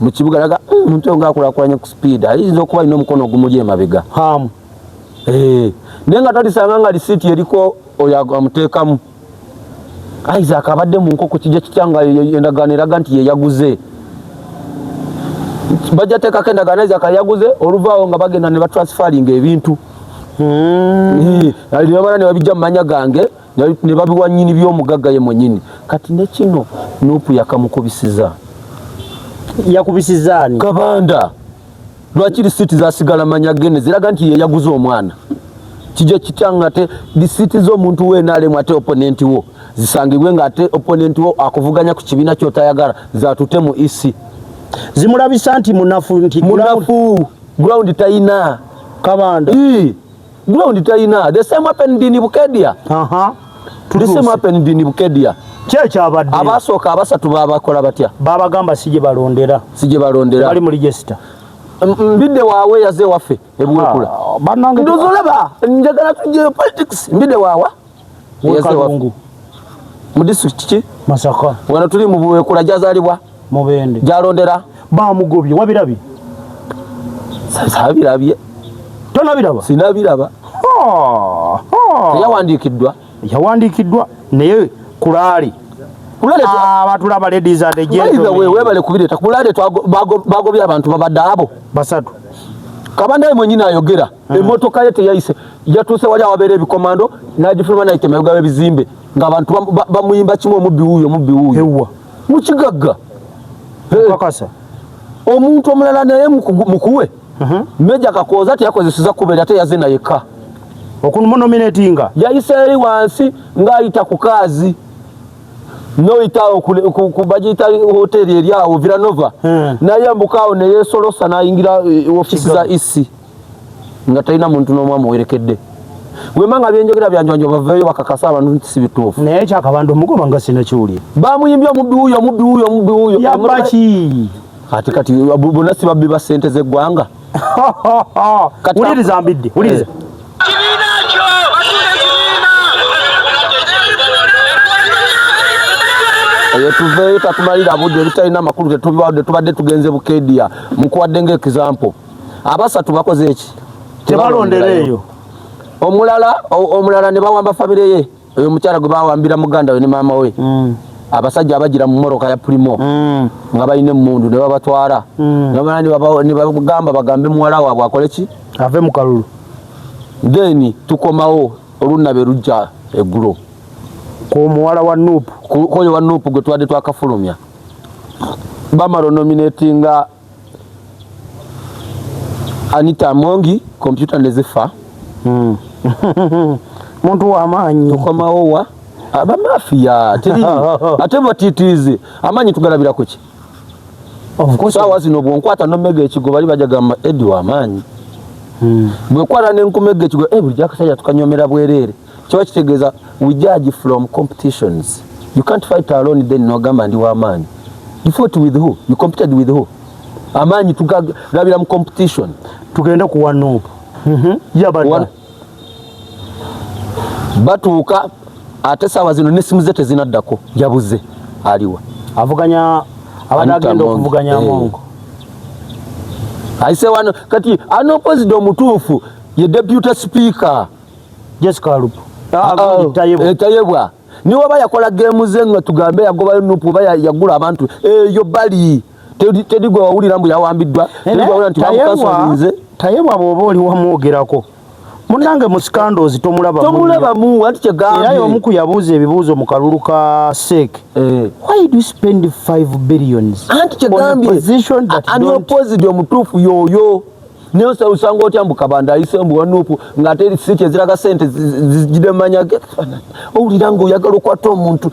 mu kibuga, naga omuntu oyo ngaakulakulanye ku speed, ayinza okuba alina omukono ogumuli emabega." Hamu. Naye nga talisanga nga risiiti eriko oyo amuteekamu. Isaac abadde mu nkoko, kijja kitya nga endagaano eraga nti yeyaguze? Bajja teekako endagaano Isaac yaguze, oluvaawo nga bagenda ne batransferringa ebintu. Nebamala ne babijja mu manya gange ne babiwa nnyini by'omugagga ye mwennyini. Kati ne kino NUP yakamukubisiza. Yakubisiza ani? Kabanda. Lwaki risiiti zasigala manya ge ne ziraga nti yeyaguze omwana? Kijja kitya nga ate risiiti z'omuntu w'NRM, ate opponent wo, zisangibwe nga ate opponent wo akuvuganya ku kibiina ky'otayagala zatute mu EC? Zimulabisa nti munafu, nti Munafu, ground tayina. Kabanda. Ii, ground tayina. The same happened in Bukedia. The same happened in Bukedia. Kyekyabadde. Abasooka abasatu babakola batya? Babagamba si gye balondera. Si gye balondera. Bali mu register. Mbidde waawe yaze waffe ebuwekula. Ah, bannange. Ndoza olaba njagala tujjeyo politics. Mbidde waawa yaze waffe. Wekalungu. Mu district ki? Masaka. Wano tuli mu Buwekula, gyazaalibwa. Mubende. Gyalondera. Bamugobye, wabirabye? Saabirabye. Tonabiraba? Sinabiraba. Teyawandiikiddwa? Yawandiikiddwa, naye kulaali abatulaba, ladies and By the way, gentlemen. Webale kubireeta. Kulale bagobye abantu babadde abo Basatu. Kabanda ye mwenyini ayogera, emmotoka ye teyayise, yatuuse wali awabeera ebikomando n'agifuluma nayita emabega w'ebizimbe ng'abantu bamuyimba kimu, "Omubbi wuuyo, omubbi wuuyo." Ewa? Mu kigagga. Kakasa? Omuntu omulala naye mukuwe Meja Kakooza teyakozeseza kubeera, ate yaze nayekka. Okumunominatinga. Yayise eri wansi ng'ayita ku kaazi noyitaawo bagiyita hoteri eri awo Villanova, nayambuka awo neyesolosa nayingira ofisi za EC nga talina muntu n'omu amuwerekedde. Wema nga byenjogera byanjwanjo, baveeyo bakakasa abantu nti si bituufu. Naye kyakabanda omugoba nga sinakiwulira. Bamuyimbye, "Omubbi wuuyo, omubbi wuuyo, omubbi wuuyo." Yabaki? Kati bonna si babbi ba ssente z'eggwanga? Wuliriza mbidde, wuliriza. Eh. Oyo tuveeyo, tatumalira budde, ebitalina makulu tetubiwadde. Tubadde tugenze Bukedia, mukuwadde nga example. Abasatu bakoze eki? Tebalondera eyo. Omulala ne bawamba famire ye, oyo omukyala gwe bawambira muganda we ne maama we. Abasajja abagira mu mmotoka ya Premio nga balina emmundu ne babatwala. Nabamala ne bagamba bagambe muwala waabwe akole ki? Ave mu kalulu. Then tukomawo olunabe lujja eggulo. Ku muwala wa NUP. Koyo wa NUP gwe twadde twakafulumya, bamala onominatinga Anita Amongi, kompyuta nezifa. Muntu w'amaanyi. Tukomawo wa abamafiya teri ate batitiizi amaanyi tugalabira kuki? Of course. Saawa zino bwonkwata nomega ekigo, bali bajagamba Edi wamaanyi. Bwekwata nenkumega ekigo, eh, bulijjo akasajja tukanyomera bwereere. Kiba kitegeeza we judge from competitions. You can't fight alone, then nogamba ndi wamaanyi. You fought with who? You competed with who? Amaanyi tugalabira mu competition. Tugende ku wa NUP. Yabadde Batuuka ate saawa zino nesimu ze tezinaddako, yabuze, aliwa? Avuganya abadde Anita agenda Among. okuvuganya. Amongo. Ayise wano kati unopposed omutuufu ye deputy speaker. Jessica Alupo. Ah, Tayebwa. eh, Tayebwa niwe oba yakola game ze nga tugambe yagobayo NUP oba yagula abantu eyo bali. Teri gwe wawulira mbu yawambiddwa, teri gwe wawulira nti bamukansolinze. Tayebwa bw'oba oli wamwogerako munnange mu scandals tomulaba. Tomulabamu anti. Era Kyegambye. y'omu ku yabuuza ebibuuzo mu kalulu ka CEC: why do you spend 5 billions Anti kyegambye on a position that don't unopposed omutuufu yoyo, naye osanga otya mbu Kabanda ayise mbu wa NUP ng'ate risiiti eziraga sente zigidemanya. Owulira ngaoyagala okwata omuntu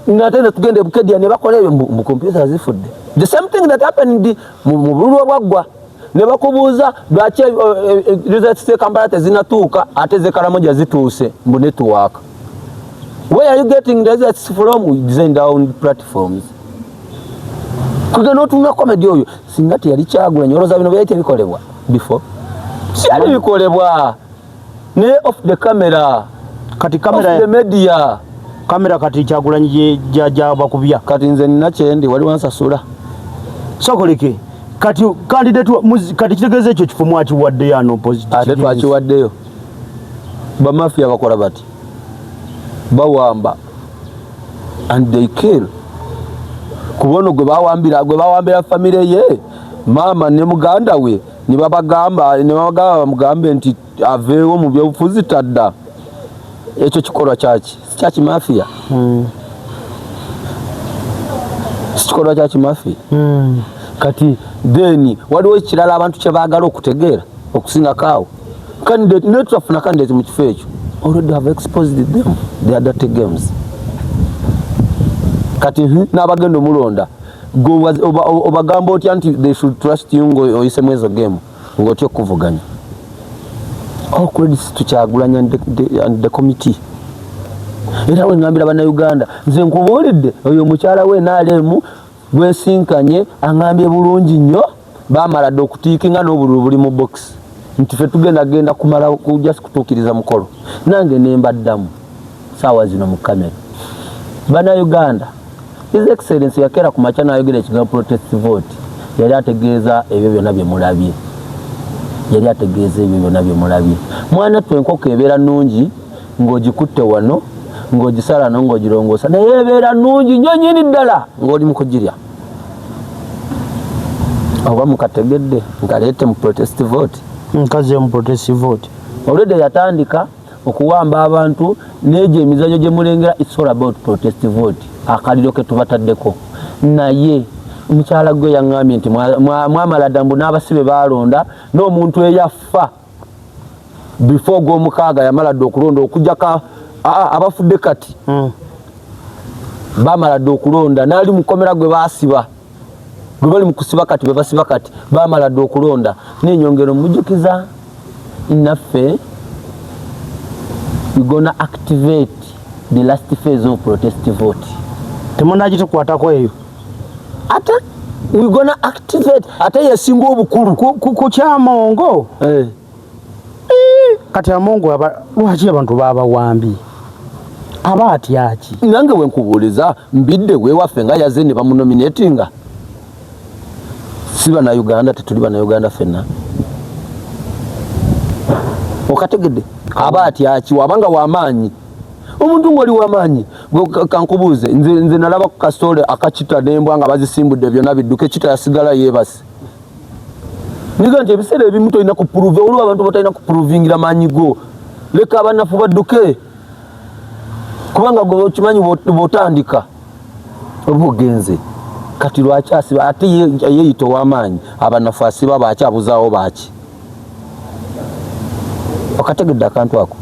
nate netugenda ebukedia ne bakola ebyo mbu kompyuta zifudde. The same thing that happened mu bululu obwaggwa, ne bakubuuza lwaki results ze Kampala tezinatuuka ate ze Karamoja zituuse, mbu network. Where are you getting the results from? We designed our own platforms. Kugenda otunula comedy oyo singa teyali Kyagulanyi, olowooza bino byali tebikolebwa before? Byali bikolebwa naye off the camera. Kati off kamera the media. Kamera kati Kyagulanyi gyabakubya. Kati nze nina kyendi wali wansasula. Sokoleke kati candidate kati kitegeeza ekyo kifo mwakiwaddeyo unopposed. Ate twakiwaddeyo. Bamafiya bakola bati, bawamba and they kill. Kubono gwe bawambira famire ye, maama ne muganda we, ne babagamba bamugambe nti aveewo mu byobufuzi tadda. Ekyo kikolwa kyaki? Si kyakimafiya? Si kikolwa kyakimafiya? Kati then waliwo ekirala abantu kye baagala okutegeera okusingako awo. Candidate naye tutafuna candidate mu kifo ekyo, already have exposed them, their dirty games. Kati n'abagenda omulonda gwe obagamba otya nti they should trust you ng'oyisemu ezo game ng'otya okuvuganya? All credits to Kyagulanyi and the committee. Era we ngambira bannayuganda, nze nkubuulidde, oyo omukyala we NRM gwensinkanye aŋambye bulungi nnyo, bamala dde okutiikinga n'obululu buli mu box, nti ffe tugenda genda kumala just kutuukiriza mukolo. Nange nembaddamu saawa zino mu kamera, bannayuganda, His Excellence yakeera ku makya n'ayogera ekigambo protest vote. Yali ategeeza ebyo byonna bye mulabye, yali ategeeza ebyo byonna bye mulabye. Mwana twe, enkoko ebeera nnungi ng'ogikutte wano, ng'ogisala no ng'ogirongoosa, naye ebeera nnungi nnyo nnyini ddala ng'oli mu kugirya. Oba mukategedde nkaleete mu protest vote? Nkaze mu protest vote. Already yatandika okuwamba abantu n'egyo emizanyo gye mulengera. It's all about protest vote, akaliro ke tubataddeko. Naye mukyala gwe yaŋŋambye nti mwamala dda mbu n'abasibe baalonda n'omuntu eyafa before gw'omukaaga yamala dda okulonda, okujjako abafudde kati. Bamala dda okulonda n'ali mukomera gwe baasiba, gwe bali mu kusiba kati, bwe basiba kati, bamala dda okulonda. Nenyongera omujjukiza naffe we gonna activate the last phase of protest vote. Temunagitukwatako eyo. Ate we gonna activate, ate yesinga obukulu. Ku kyamongo. Eh. Kati Amongo lwaki abantu babawambye? Aba atyaki? Nange wenkubuuliza, Mbidde wewaffe nga yaze ne bamunominatinga, si bannayuganda? Tetuli bannayuganda ffenna? Okategedde? Aba atyaki wabanga wamaanyi, omuntu ngaoli wamaanyi? Kankubuuze, nze nalaba ku kasitole akakita nembwa nga bazisimbudde byonna bidduka, ekita yasigala yeebase. Niga nti ebiseera ebimu tolina kuprove, waliwo abantu batalina kuprovingira maanyi go. Leka abanafu badduke, kubanga gwe okimanyi bw'otandika oba ogenze. Kati lwaki asiba ate yeeyita ow'amaanyi, abanafu asiba baaki, abuzaawo baaki? Okategedde akantu ako?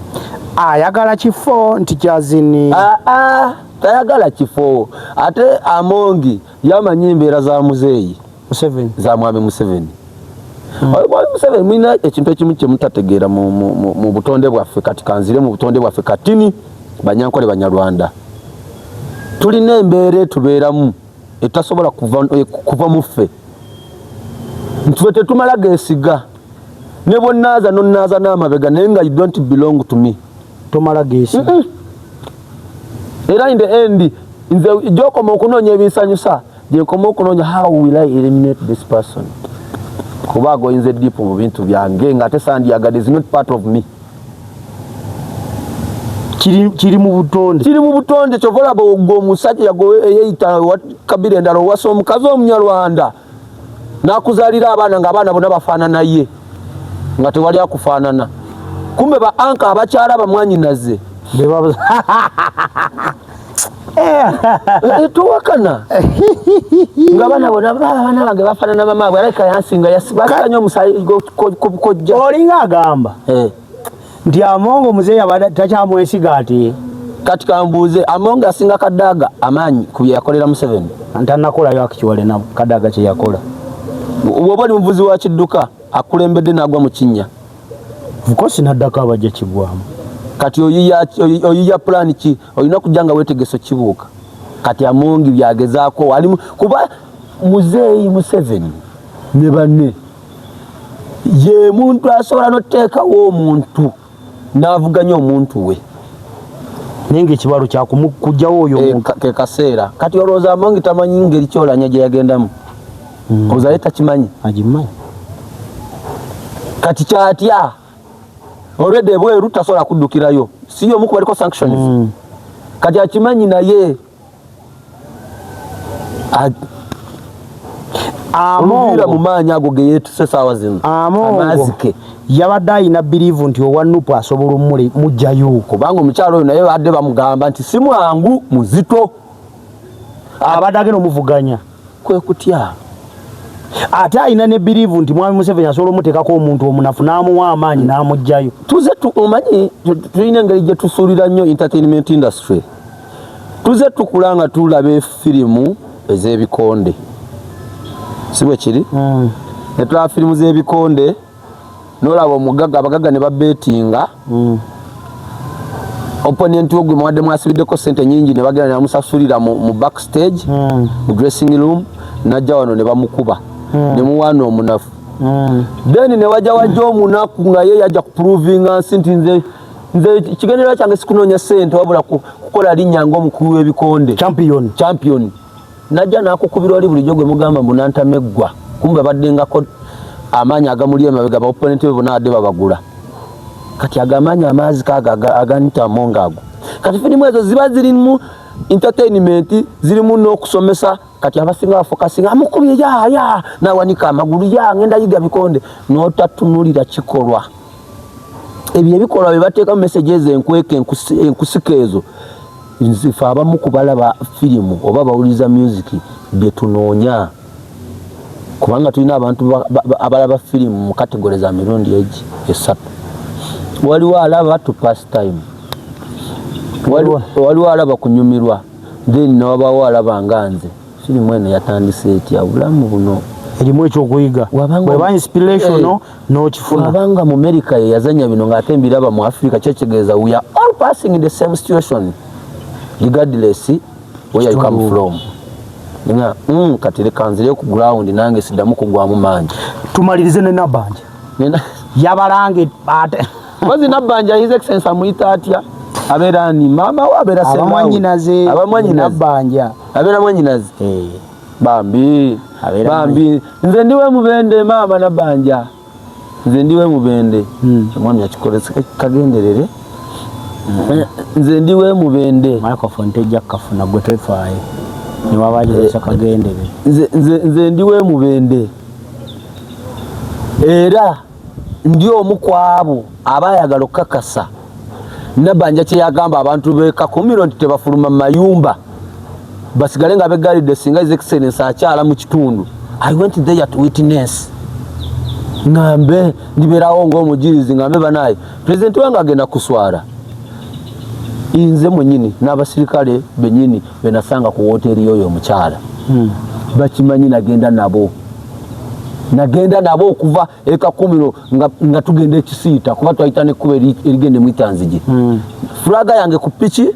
Ayagala kifo nti kyazini. Aa, tayagala kifo. Ate Amongi yamanyi embeera za muzeeyi Museveni, za mwami Museveni. Mwami Museveni, mulina ekintu ekimu kyemutategeera mu butonde bwaffe. Kati kanzire mu butonde bwaffe katini, Banyankole, Banyarwanda, tulina embeera etubeeramu etasobola kuva mu ffe. Nti tetumala geesiga ne bwonaaza nonaaza n'amabega, naye nga you don't belong to me. Tomala geesiga. Era in the end, nze gyokoma okunoonya ebinsanyusa, gyenkoma okunoonya how will I eliminate this person, kuba agoyinza deep mu bintu byange nga ate sandyagadde, is not part of me. Kiri mu butonde. Kiri mu butonde. Kyova olaba gwe omusajja eyeyita kabira endala, owasa omukazi Omunyarwanda n'akuzaalira abaana ng'abaana bonna bafaanana ye, nga tewali akufaanana. Kumbe ba anka abakyala bamwanyinaze. Towakana nga abaana bona, abaana bange bafaanana mamaabwe, alabika yansinga yasibasanya omusaayi kojja. Olinga agamba nti Amongo muzeeyi abadde takyamwesiga ati. Kati kambuuze, Amongo asinga Kadaga amaanyi ku bye yakolera Museveni? Ntanakolayo akikiwale na Kadaga kye yakola. Bw'oba oli muvuzi wa kidduka akulembedde n'agwa mu kinnya, of course naddako abajja kigwamu. Kati oyiya pulaani ki? Olina kujja nga weetegese okibuuka. Kati Amongi byagezaako alimu, kuba muzeeyi Museveni ne banne ye muntu asobola n'okuteekawo omuntu n'avuganya omuntu we. Naye ngaekibalo kyakumukugjawo oyo omuntu. Ke kaseera kati olowooza Amongi tamanyi ngeri kyolanya gye yagendamu? Olowooza ye takimanyi? Agimanyi. Kati kyatya olwedde ebweru tasobola kuddukirayo, si yomu kubaliko sanctions. Kati akimanyi naye oluviira mu Amongo maanyi ago ge yeetuse saawa zino. Amongo Amaazike. Yabadde ayina belief nti owa NUP asobola omule mugjayo. Kubanga omukyalo oyo naye badde bamugamba nti si mwangu, muzito. Abadde agenda omuvuganya. Kwe kutya. Ate ayina ne belief nti mwami Museveni asobola omuteekako omuntu omunafu n'amuwa amaanyi n'amugjayo. Tuze omanyi tulina engeri gye tusuulira nnyo entertainment industry. Tuze tukula nga tulaba firimu ez'ebikonde, si bwe kiri? Ne tulaba firimu z'ebikonde, nolaba omugagga, abagagga ne babetinga opponent wo gwe mwadde mwasibiddeko sente nyingi, ne bagenda ne bamusasulira mu backstage, mu dressing room, najja wano ne bamukuba ne muwaana omunafu. Then ne wajja wajja omunaku nga ye yajja kuprovinga nsi nti nze kigendererwa kyange sikunoonya sente, wabula kukola linnya ng'omukubi w'ebikonde. Champion. Champion. Najja n'akukubira oli bulijjo gwe mugamba mbu nantameggwa, kumbe baddengako amaanyi agamuli emabega, ba opponent be bonna badde babagula. Kati ago amaanyi amaazi kaago aganitamu ngaago. Kati firimu ezo ziba zirimu entertainment, zirimu n'okusomesa. Kati abasinga bafokasinga amukubye, ya nawanika amagulu, ya ngenda yiga bikonde, n'otatunulira kikolwa. Ebyo ebikolwa bye bateekamu messages enkweka, enkusika ezo. Nzife abamu ku balaba firimu oba bawuliriza music bye tunoonya, kubanga tulina abantu abalaba firimu mu category za mirundi egi esatu. Waliwo alaba to pass time, waliwo alaba kunyumirwa, then newabawo alaba nga nze, firimu eno yatandise etya, obulamu buno Erimu ekyokuyiga. Bweba inspirational, n'okifuna. Wabanga mu America ye yazanya bino ng'ate mbiraba mu Africa, kyekitegeeza we are all passing in the same situation regardless where you come from. Nga, kati leka nzire ku ground, nange siddamu kugwamu maanyi. Tumalirize ne Nabbanja. Yabalange ate. Kozi Nabbanja, His Excellence amuyita atya? Abeera ani? Maama we abeera senga we? Abamwanyinaze. Abamwanyinaze. Nabbanja. Abeera mwanyinaze. Eh. Bambi. Abeera Bambi. Nze ndiwe Mubende, maama Nabbanja. Nze ndiwe Mubende. Omwami akikolesa kagenderere. Nze ndiwe Mubende. Microphone tejja kukafuna, gwe tefaayo. Niwaba agikozesa kagendere. Nze ndiwe Mubende. Era ndi omu ku abo abaayagala okukakasa Nabbanja kye yagamba abantu b'e Kakumiro nti tebafuluma mu mayumba, basigale nga beggalidde singa His Excellency akyala mu kitundu. I went there to witness, ngambe ndibeerawo ng'omujirizi, ngambe banaye pulezidenti wange agenda kuswala. Nze mwenyini n'abasirikale bennyini benasanga ku woteeri y'oyo omukyala bakimanyi, nagenda nabo okuva e Kakumiro nga tugenda ekisiita, kuba twayita nekkuba erigenda emwitanzigi. Flag yange ku piki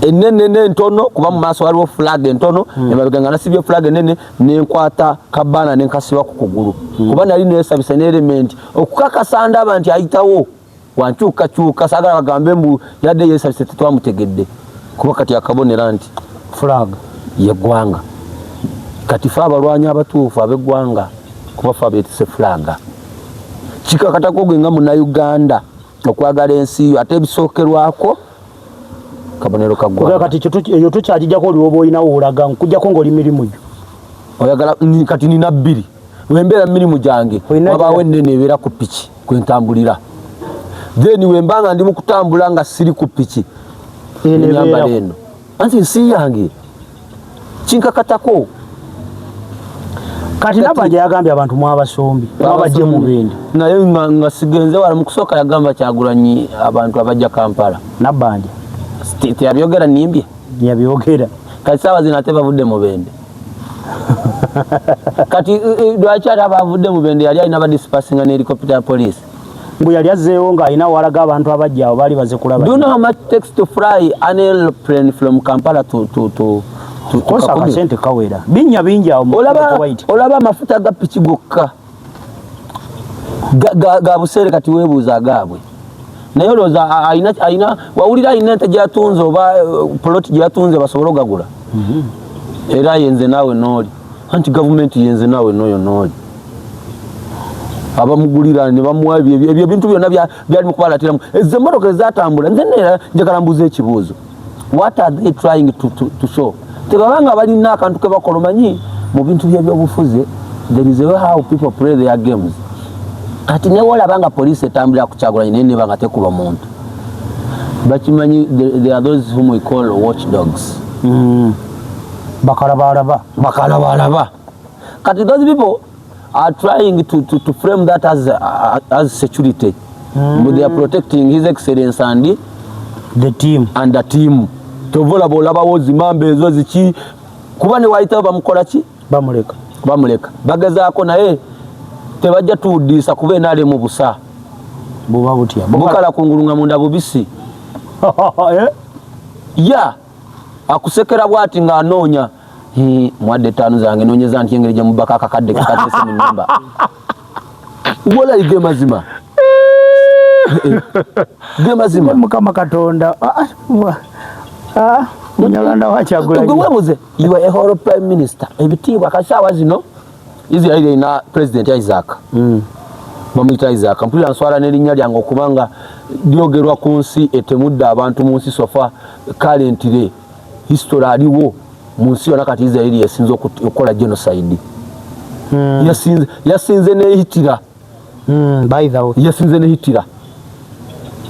enene n'entono, kuba mu maaso waliwo flag entono, emabega nga nasibye flag enene, nenkwata kabaana nenkasiba ku kugulu, kuba nali nesabisa n'element okukakasa ndaba nti ayitawo wankyukakyuka. Saagala bagambe mbu yadde yesabise tetwamutegedde, kuba kati akabonera nti flag yeggwanga. Kati fe abalwanyi abatuufu ab'eggwanga, kuba fe abeetise flag, kikakatako gwe nga Munnayuganda okwagala ensi yo, ate ebisookerwako kabonero Kuba kaggwanga. Kati eyo tokyagijjako, oli oba olinawo olaga nkujjako ng'oli mirimu gyo. Oyagala kati nina bbiri. Wembeera mirimu gyange, Olina wabaawo ennene ebeera ku piki kwentambulira, then wemba nga ndi mu kutambula nga siri ku piki, Eno enyambala ebeerako. Eno anti nsi yange kinkakatako. Kati Nabbanja yagambye abantu mwabasombi, mwabajje Mubende. Naye nga sigenze wala. Mu kusooka yagamba Kyagulanyi abantu abajja Kampala. Nabbanja. Teyabyogera nimbye? Yabyogera. Kati saawa zino ate bavudde Mubende. Kati lwaki ate abavudde Mubende yali alina badispersinga n'helicopter ya police? Mbu yali azzeewo ng'alina walaga abantu abajja awo baali baze kulaba. Do you know how much it takes to fly an airplane from Kampala to Kosa Kakumiro? Akasente kawera binnya bingi awo mu Olaba White. olaba amafuta ga piki gokka ga buseere. Kati weebuuza agaabwe, naye olowooza alina wawulira alina ente gyatunze oba poloti gyatunze basobole ogagula? Era yenze naawe nooli anti gavumenti yenze naawe noyo nooli abamugulira ne bamuwa ebyo ebintu byonna byali mu kubalatiramu ezo emmotoka ezatambula. Nze neera njagala mbuuza ekibuuzo: what are they trying to show? Tebabanga balina akantu ke bakola. Omanyi mu bintu byebyobufuzi there is a way how people play their games. Kati newolaba nga poliisi etambulira ku Kyagulanyi naye neba nga tekuba muntu, bakimanyi there are those whom we call watchdogs. Bakalabalaba. Bakalabalaba. Kati those people are trying to frame that as security. But they are protecting His Excellence and the team. And the team. Tova olaba olabawo zimamba ezo ziki, kuba ne wayitawo bamukola ki? Bamuleka. Bamuleka, bagezaako naye tebajja tuwudiisa kuba enaalemu busa. Buba butya? Bukala kungulu nga munda bubisi. Eh? Ya akusekera bwati ng'anoonya, "Mwadde etaano zange noonyeza nti engeri gye mubaka akakadde kekateese mu nyumba." Wolayi ge mazima, ge mazima. Mukama Katonda. Ah, ah, ah, Munyarwanda wakyagulanye. Gwe weebuze, you are a whole prime minister, ebitiibwa kasaawa zino Israel erina President Isaac. Bamuyita Isaac. Mpulira nswala n'erinnya lyange okubanga lyogerwa ku nsi etemudde abantu mu nsi. So far currently history aliwo mu nsi yonna, kati Israel yasinze okukola genocide. Yasinze ne Hitler. By the way. Yasinze ne Hitler,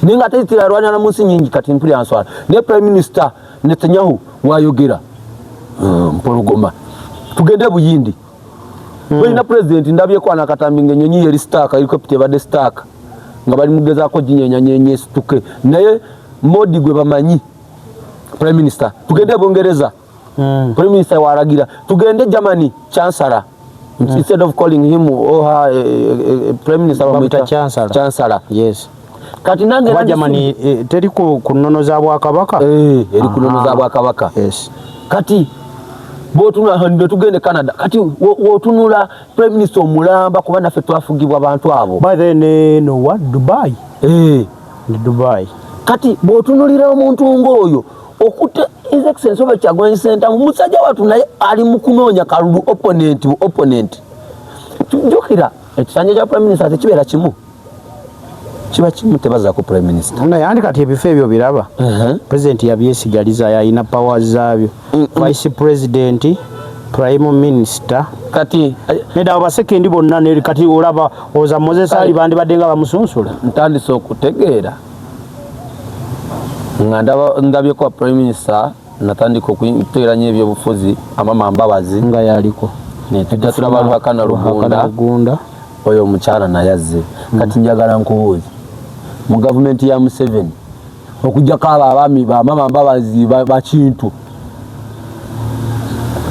naye nga ate Hitler alwanira mu nsi nyingi. Kati mpulira nswala naye Prime Minister Netanyahu wayogera, mpologoma. Tugende Buyindi. Balina president, ndabyeko anakatambi nga enyonyi yeri stuck, helicopter ebadde stuck nga bali mugezaako ginyenyanyenya esituke, naye Modi gwe bamanyi prime minister. Tugende Bungereza. Prime minister waragira. Tugende Germany, chancellor. Instead of calling him or her prime minister, bamuyita bamuyita chancellor. Chancellor. Yes. Kati nange Kuba Germany teri ku nnono za bwakabaka. Eh, eri ku nnono za Aha. bwakabaka. Yes. Kati bwotunula netugende Canada, kati wotunula prime minister omulamba, kuba naffe twafugibwa bantu abo. By the way, ne no what Dubai. Eh, Ne Dubai. Kati bw'otunulira omuntu ng'oyo okutte His Excellency Robert Kyagulanyi Ssentamu, musajja wattu naye ali mu kunoonya kalulu opponent bu opponent. Jjukira ekisanja kya prime minister tekibeera kimu, kiba kimu, tebazaako prime minister. Naye andi kati ebifo ebyo biraba president yabyesigaliza, yalina powers zaabyo, vice president, prime minister. Kati nedda, abo ba second bonna kati olaba oza Moses Ali bandibadde nga bamusunsula. Ntandise okutegeera nga ndabyeko prime minister, natandika okutegeera nnyo ebyobufuzi, Amama Mbabazi nga yaliko. Tujja tulaba Ruhakana Rugunda. Rugunda. Oyo omukyala naye azze. Kati njagala nkubuuze, mu gavumenti ya Museveni, okugjako abo abaami bamama Mbabazi bakintu,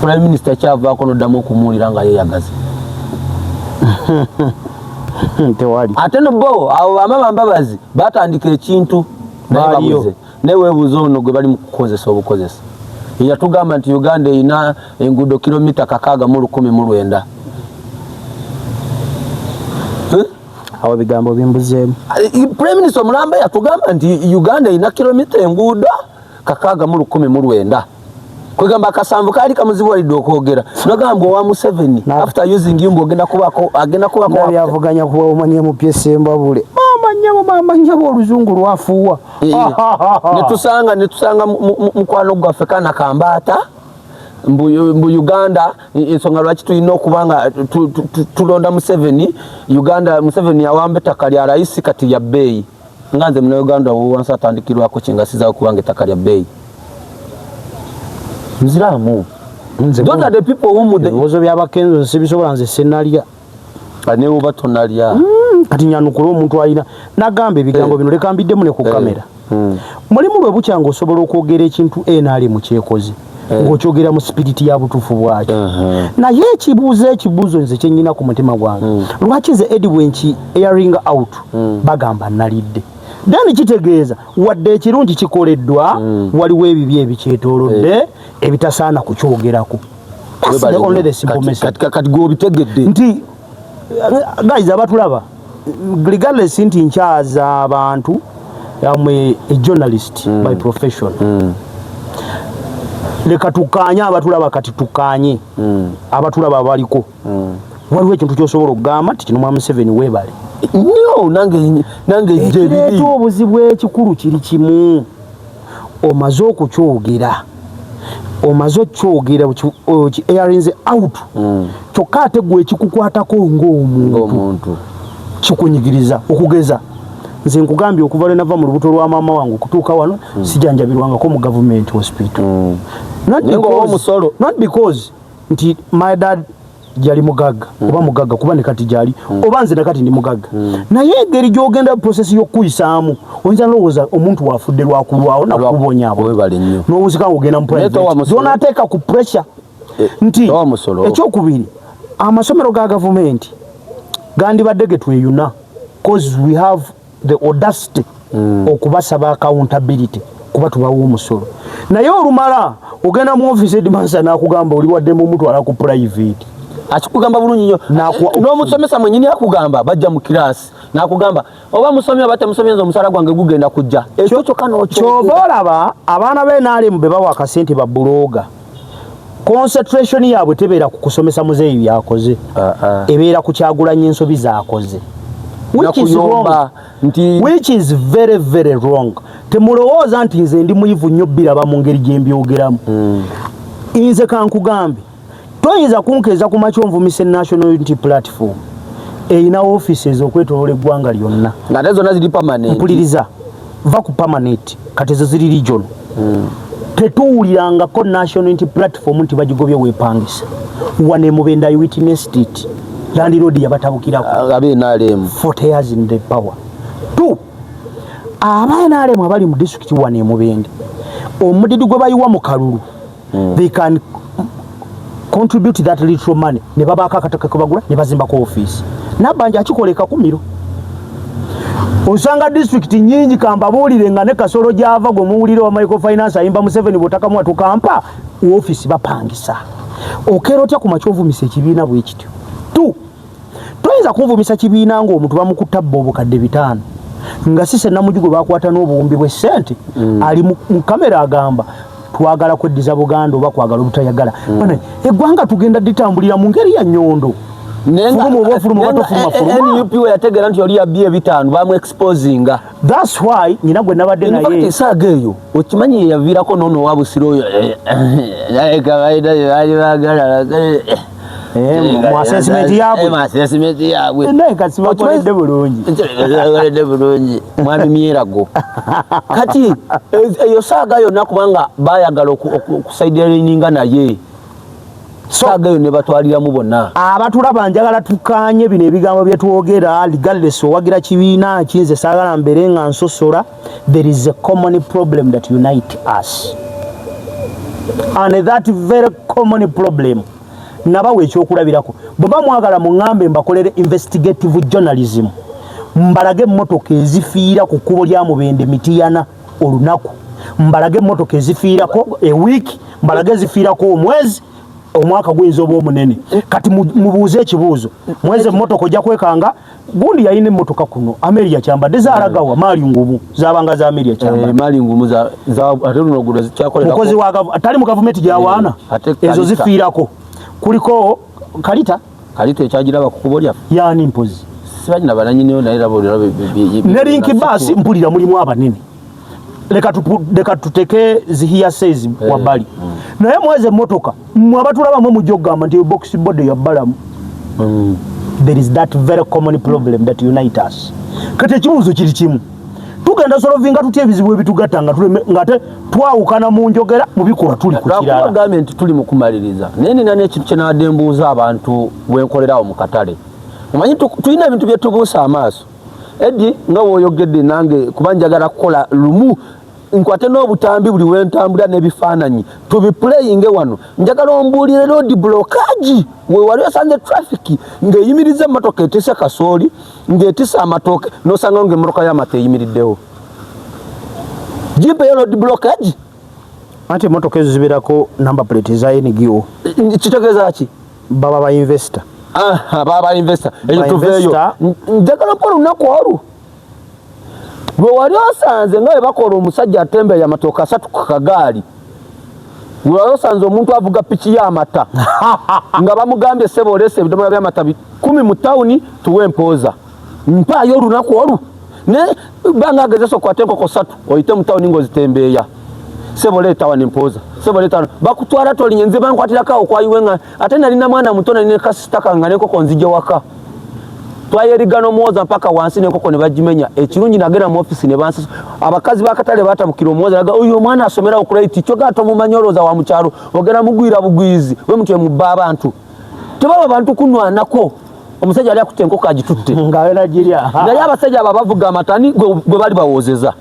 prime minister kyavaako noddamu okumuwulira nga yeeyagaza? Tewali. Ate no bo abo bamama Mbabazi batandika ekintu naye Baaliyo. babuze. Naye weebuuza ono gwe bali mu kukozesa obukozesa, yatugamba nti Uganda erina enguudo kilomita 1906. Eh? Awo ebigambo bimbuzeemu. Prime minister omulamba yatugamba nti Uganda erina kilomita enguudo 1906, kwegamba akasanvu kaali kamuzibuwalidde okwogera. Nagamba owa Museveni after using you mbu ogenda kubako, agenda kubako. Nabyavuganya kuba omanye mupya Sembabule, maama nnyabo, maama nnyabo, oluzungu lwafuuwa. Netusanga mukwano gwaffe kana Kambaata mbu Uganda, ensonga lwaki tulina okuba nga tulonda Museveni, Uganda Museveni yawamba ettaka lya rayisi, kati lya bbeeyi. Nga nze munauganda owansi atandikirwako kyengasizawo kubanga ettaka lya bbeeyi, nziraamu. Those are the people whom the Ebibuuzo by'abakenzo nze sibisobola, nze senalya. Ne oba tonalya. Kati nyanukula omuntu alina nagamba ebigambo bino, leka mbiddemu ne ku kamera. Mulimu lwe bukya ng'osobola okwogera ekintu NRM kyekoze ng'okyogera mu spirit ya butuufu bwakyo. Naye ekibuuzo nze kyennyina ku mutima gwange, lwaki nze Edi bwenki airing out bagamba nalidde? Then kitegeeza wadde ekirungi kikoleddwa, waliwo ebibi ebikyetoolodde ebitasaana kukyogerako. That's the only the simple message. Kati gwobitegedde. Nti guys abatulaba, regardless nti nkyaza abantu, I'm a journalist by profession. Leka tukanye abatulaba, kati tukanye abatulaba abaliko, waliwo ekintu kyosobola okugamba nti kino mwami Museveni weebale. Nnyo, nange Ekireeta gyebiri. obuzibu ekikulu kiri kimu, omaze okukyogera, omaze okukyogera, airinze out, kyokka ate gwe ekikukwatako ng'omuntu ng'omuntu kikunyigiriza. Okugeza nze nkugambye, okuva lwe nava mu lubuto lwa maama wange okutuuka wano, sijanjabirwangako mu government hospital. Not Naye ng'owa omusolo. Not because nti my dad yali mugagga oba mugagga, kuba ne kati gyali, oba nze nakati ndi mugagga, naye engeri gy'ogenda process y'okukuyisaamu, oyinza nolowooza omuntu wafudde lwakulwawo nakubonyaabo. Webale nnyo. Nowuzika ng'ogenda mu Naye towa private musolo. gy'onaateeka ku pressure nti Towa musolo. Ekyokubiri, amasomero ga gavumenti gandibadde ge tweyuna, cause we have the audacity okubasaba accountability kuba tubawa omusolo, naye olumala ogenda mu office, headmaster n'akugamba oli wadde mumutwala ku private. Akikugamba bulungi nnyo. N'omusomesa mwenyini akugamba, bajja mu kiraasi n'akugamba oba musomye oba temusomye, nze omusaala gwange gugenda kujja. Ekyo kyokka n'okyogera. Kyova olaba abaana b'NRM be bawa akasente ba blogger, concentration yaabwe tebeera ku kusomesa muzeeyi byakoze, ebeera ku Kyagulanya ensobi z'akoze, which is wrong. Nakuyomba nti Which is very very wrong. Temulowooza nti nze ndi muyivu nnyo biraba mu ngeri gye mbyogeramu. Nze kankugambe, toyinza kunkeeza ku makya onvumisa National Unity Platform erina offices okwetoloola eggwanga lyonna. Ng'ate zonna ziri permanent. Mpuliriza, va ku permanent, kati ezo ziri region. Tetuwulirangako National Unity Platform nti bagigobye weepangisa. Wano e Mubende I witnessed it, landlord yabatabukirako. Abe NRM. 40 years in the power. Two, aba NRM abali mu disitulikiti wano e Mubende, omudidi gwe bayiwa mu kalulu, they can contribute that little money ne babaako akataka ke bagula ne bazimbako ofiisi. Nabbanja akikola ekakumiro. Osanga disitulikiti nyingi, kambabuulire, nga ne Kasolo gyava gwe muwulire wa microfinance ayimba Museveni bwotakamuwa tukampa ofiisi, bapangisa. Okeera otya ku makya ovumisa ekibiina bwe kityo? Two, toyinza kunvumisa kibiina ng'omuntu bamukutta bba obukadde 500. Nga Cissy Namujju gwe bakwata n'obuwumbi bw'essente ali mu kamera agamba twagala kweddiza Buganda oba kwagala obutayagala. Bane, eggwanga tugenda ditambulira mu ngeri ya nnyondo. Fuluma oba ofuluma oba tofuluma, fuluma. NUP we yategeera nti oli yabbye ebitaano, bamu exposinga. That's why nyina gwe nabadde In fact, naye esaaga eyo okimanyi ye yaviirako noono owa Busiro oyo baali baagala Mu assessment yaabwe. Mu assessment yaabwe. Naye kasi bakoledde bulungi. Bakoledde bulungi mwami Myerago. Kati eyo saaga yonna kubanga bayagala okusidelininga naye saaga eyo ne batwaliramu bonna. Abatulaba, njagala tukanye bino ebigambo bye twogera regardless owagira kibiina ki. Nze saagala mbeere nga nsosola. There is a common problem that unite us, and that very common problem nabawa ekyokulabirako. Bweba mwagala muŋŋambe mbakolere investigative journalism, mbalage emmotoka ezifiira ku kkubo lya Mubende Mitiyana olunaku, mbalage emmotoka ezifiirako ewiiki, mbalage ezifiirako omwezi, omwaka guyinza oba omunene. Kati mubuuze ekibuuzo, mwezi emmotoka ojja kwekanga gundi yalina emmotoka kuno Ameria Kyambadde zaalagawa? Maali ngumu zabanga za Ameria Kyambadde. Maali ngumu ate luno guno zikyakolerako. Mukozi wa atali mu gavumenti gyawaana. Ate ezo Kalita. Zifiirako kuliko Kalita. Kalita ekyagiraba ku kkubo lyaffe. Yani mpozi. Sibanyina bananyiniyo naye raba oliraba ne Link Bus mpulira mulimu abanene. Leka tuteke zihiya says wabbali, naye mweze emmotoka mmwe abatulaba mwe mujja okugamba nti box body ya bbalamu. There is that very common problem that unite us. Kati ekibuuzo kiri kimu: tugenda solvinga tutya ebizibu ebitugatta nga ng'ate twawukana mu njogera, mu bikolwa tuli ku Lwakuba kirala? Gambye nti tuli mu kumaliriza, naye nina n'ekintu kye nabadde mbuuza abantu bwenkolerawo mu katale. Omanyi tulina ebintu bye tubuusa amaaso edi nga woyogedde nange, kuba njagala kukola lumu nkwate n'obutambi buli wentambulira n'ebifaananyi tubipuleyinge wano. Njagala ombuulire road blockage we wali osanze traffic ng'eyimiriza emmotoka etise kasooli, ng'etise amatooke, n'osanga nga emmotoka y'amata eyimiriddewo. Jimpeyo road blockage. Anti emmotoka ezo zibeerako number plate eza NGO. Kitegeeza ki? Baba ba investor. Aha, baba investor. Ekyo Ba tuveeyo. investor. Njagala mpa olunaku olwo lwe wali osanze nga bwe bakola omusajja atembeeya amatooke asatu ku kagaali, lwe wali osanze omuntu avuga piki y'amata nga bamugambye, "Ssebo, oleese ebidomola by'amata 10 mu tawuni, tuwe empooza." Mpaayo olunaku olwo naye banga agezesa okwata enkoko satu oyite mu tawuni ng'ozitembeeya, "Sebo, leeta wano empooza, sebo, leeta wano." Bakutwala tolinye. Nze bankwatirako awo kwayiwe nga ate nalina mwana muto, nalina kasita kange nga n'enkoko nzije waka. Twayeriga n'omuwoza mpaka wansi n'enkoko ne bagimenya. Ekirungi nagenda mu ofisi ne bansasa. Abakazi b'akatale batabukira omuwoza naga oyo omwana asomera okulaiti kyoga tomumanyi, olowooza wa mukyalo, ogenda mugwira bugwizi we mutwe mubba abantu tebaba bantu kunwanako. Omusajja yali akutte enkoko agitutte nga wera girya. Naye abasajja abo abavuga amatani gwe bali bawoozeza,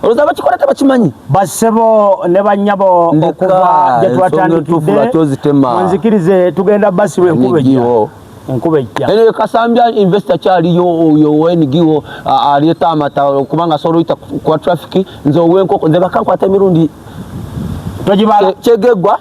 olowooza bakikola tebakimanyi. Bassebo ne bannyabo, Ndeka, okuva gye ensonga entuufu lwaki twatandikidde, ozitema? Munzikirize tugenda basirwa enkuba ejja. NGO. Enkuba ejja. Ene Kasambya investor kyaliyo oyo owa NGO aleeta amata kubanga asobola oyita kwa traffic. Nze ow'enkoko nze bakankwata emirundi Togibala. Kyegeggwa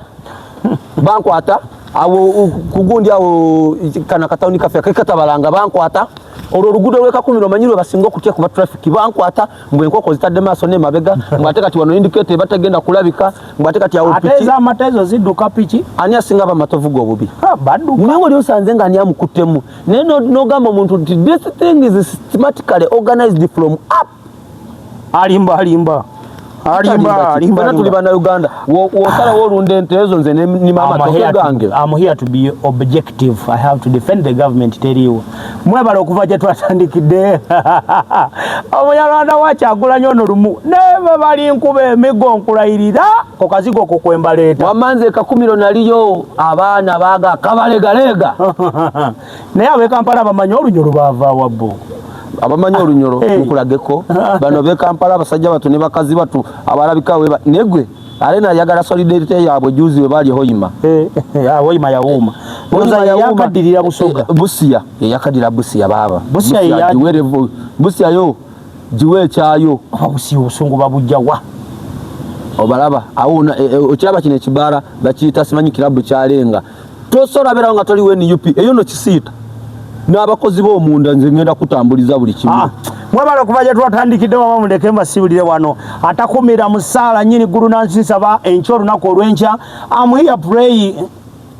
bankwata awo kugundi awo kana katawuni kaffe akekatabalanga bankwata. Olwo oluguudo lwekakumiro omanyi lwe basinga okutya kuba traffic. Bankwata mbwe enkoko zitadde maaso nemabega, mbwe ate kati wano indicator eba tegenda kulabika, mbwe ate kati awo ate piki. Ez'amata ezo zidduka piki. Ani asinga abamatovu obubi? Ha, badduka. Nawe oli osanze nga ani amukuttemu, naye n'ogamba omuntu nti this thing is systematically organized from up. Alimba, alimba, alimba, alimba. Fena tuli bannayuganda. Wosalawo olunda ente ezo, nze nima amatooke gange. I'm here to be objective. I have to defend the government. Teriiwo. Mwebale okuva gye twatandikidde. Omunyarwanda wakyagulanye ono lumu nebe bali nkuba emiggo nkulayirira ku kazigo ko kwembaleeta. Wamanze kakumiro naliyo abaana baga kabalegalega. Naye ab'e Kampala bamanyi olunyolo baava wabbo. Abamanyi olunyolo. Hey. Nkulageko bano b'e Kampala, abasajja batu ne bakazi batu abalabika we negwe ale nayagala solidarity yaabwe juzi we bali Hoima. Hoima yawuuma. Oza yakaddirira Busoga. Busia yeyakadira Busia baaba. Busia giwerevu Busia yo giwe ekyayo. Busia obusungu babujjawa? Obalaba awo okiraba kino ekibaala bakiyita simanyi kirabu kyalenga tosobola beerawo nga toliwo NUP eyo no kisiita n'abakozi b'omunda. Nze ngenda kutambuliza buli kimu. Ah, Mwebale okuva gye twatandikidde, wama muleke mbasiibulire wano. Atakumira musaala nnyini ggulu nansi, nsaba enkya, olunaku olw'enkya. Am here praying.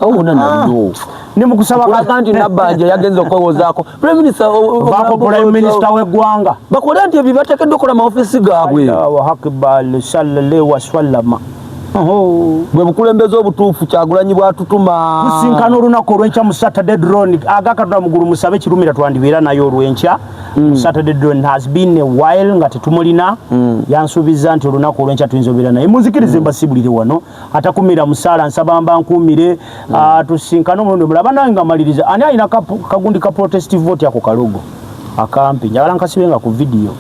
Owona nabyo. Ndi mu kusaba. Kulaga nti Nabbanja yagenza okwewozaako prime minister. Vaako prime minister w'eggwanga. Bakole nti ebyo bateekeddwa okukola maofiisi gaabwe. Allahu akbar, sallallahu wasallama. Oho. Bwe bukulembeze obutuufu Kyagulanyi bwatutuma. Tusinkana olunaku olw'enkya mu Saturday Drone. Agakatonda mugulu, musabe Kirumira twandibeera naye olw'enkya mu Saturday Drone. Has been a while nga tetumulina. Yansuubiza nti olunaku olw'enkya tuyinza obeera naye. Munzikirize mbasiibulire wano. Atakumira musaala, nsaba mba nkuumire. Ah, tusinkane omulundi omulala. Banange, nga maliriza, ani alina kagundi ka protest vote ako kalogo akampi? Njagala nkasibe nga ku vidiyo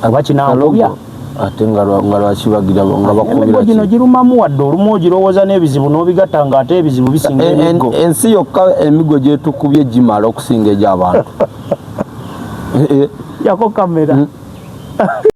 oba kinankubya. Ate nga lwaki bagira nga Emiggo bakubira gino ki? Girumamu wadde olumu ogirowooza n'ebizibu n'obigatta nga ate ebizibu bisinga emiggo. Ensi yokka emigo gyetukubye gimala okusinga egy'abantu. Yako kamera.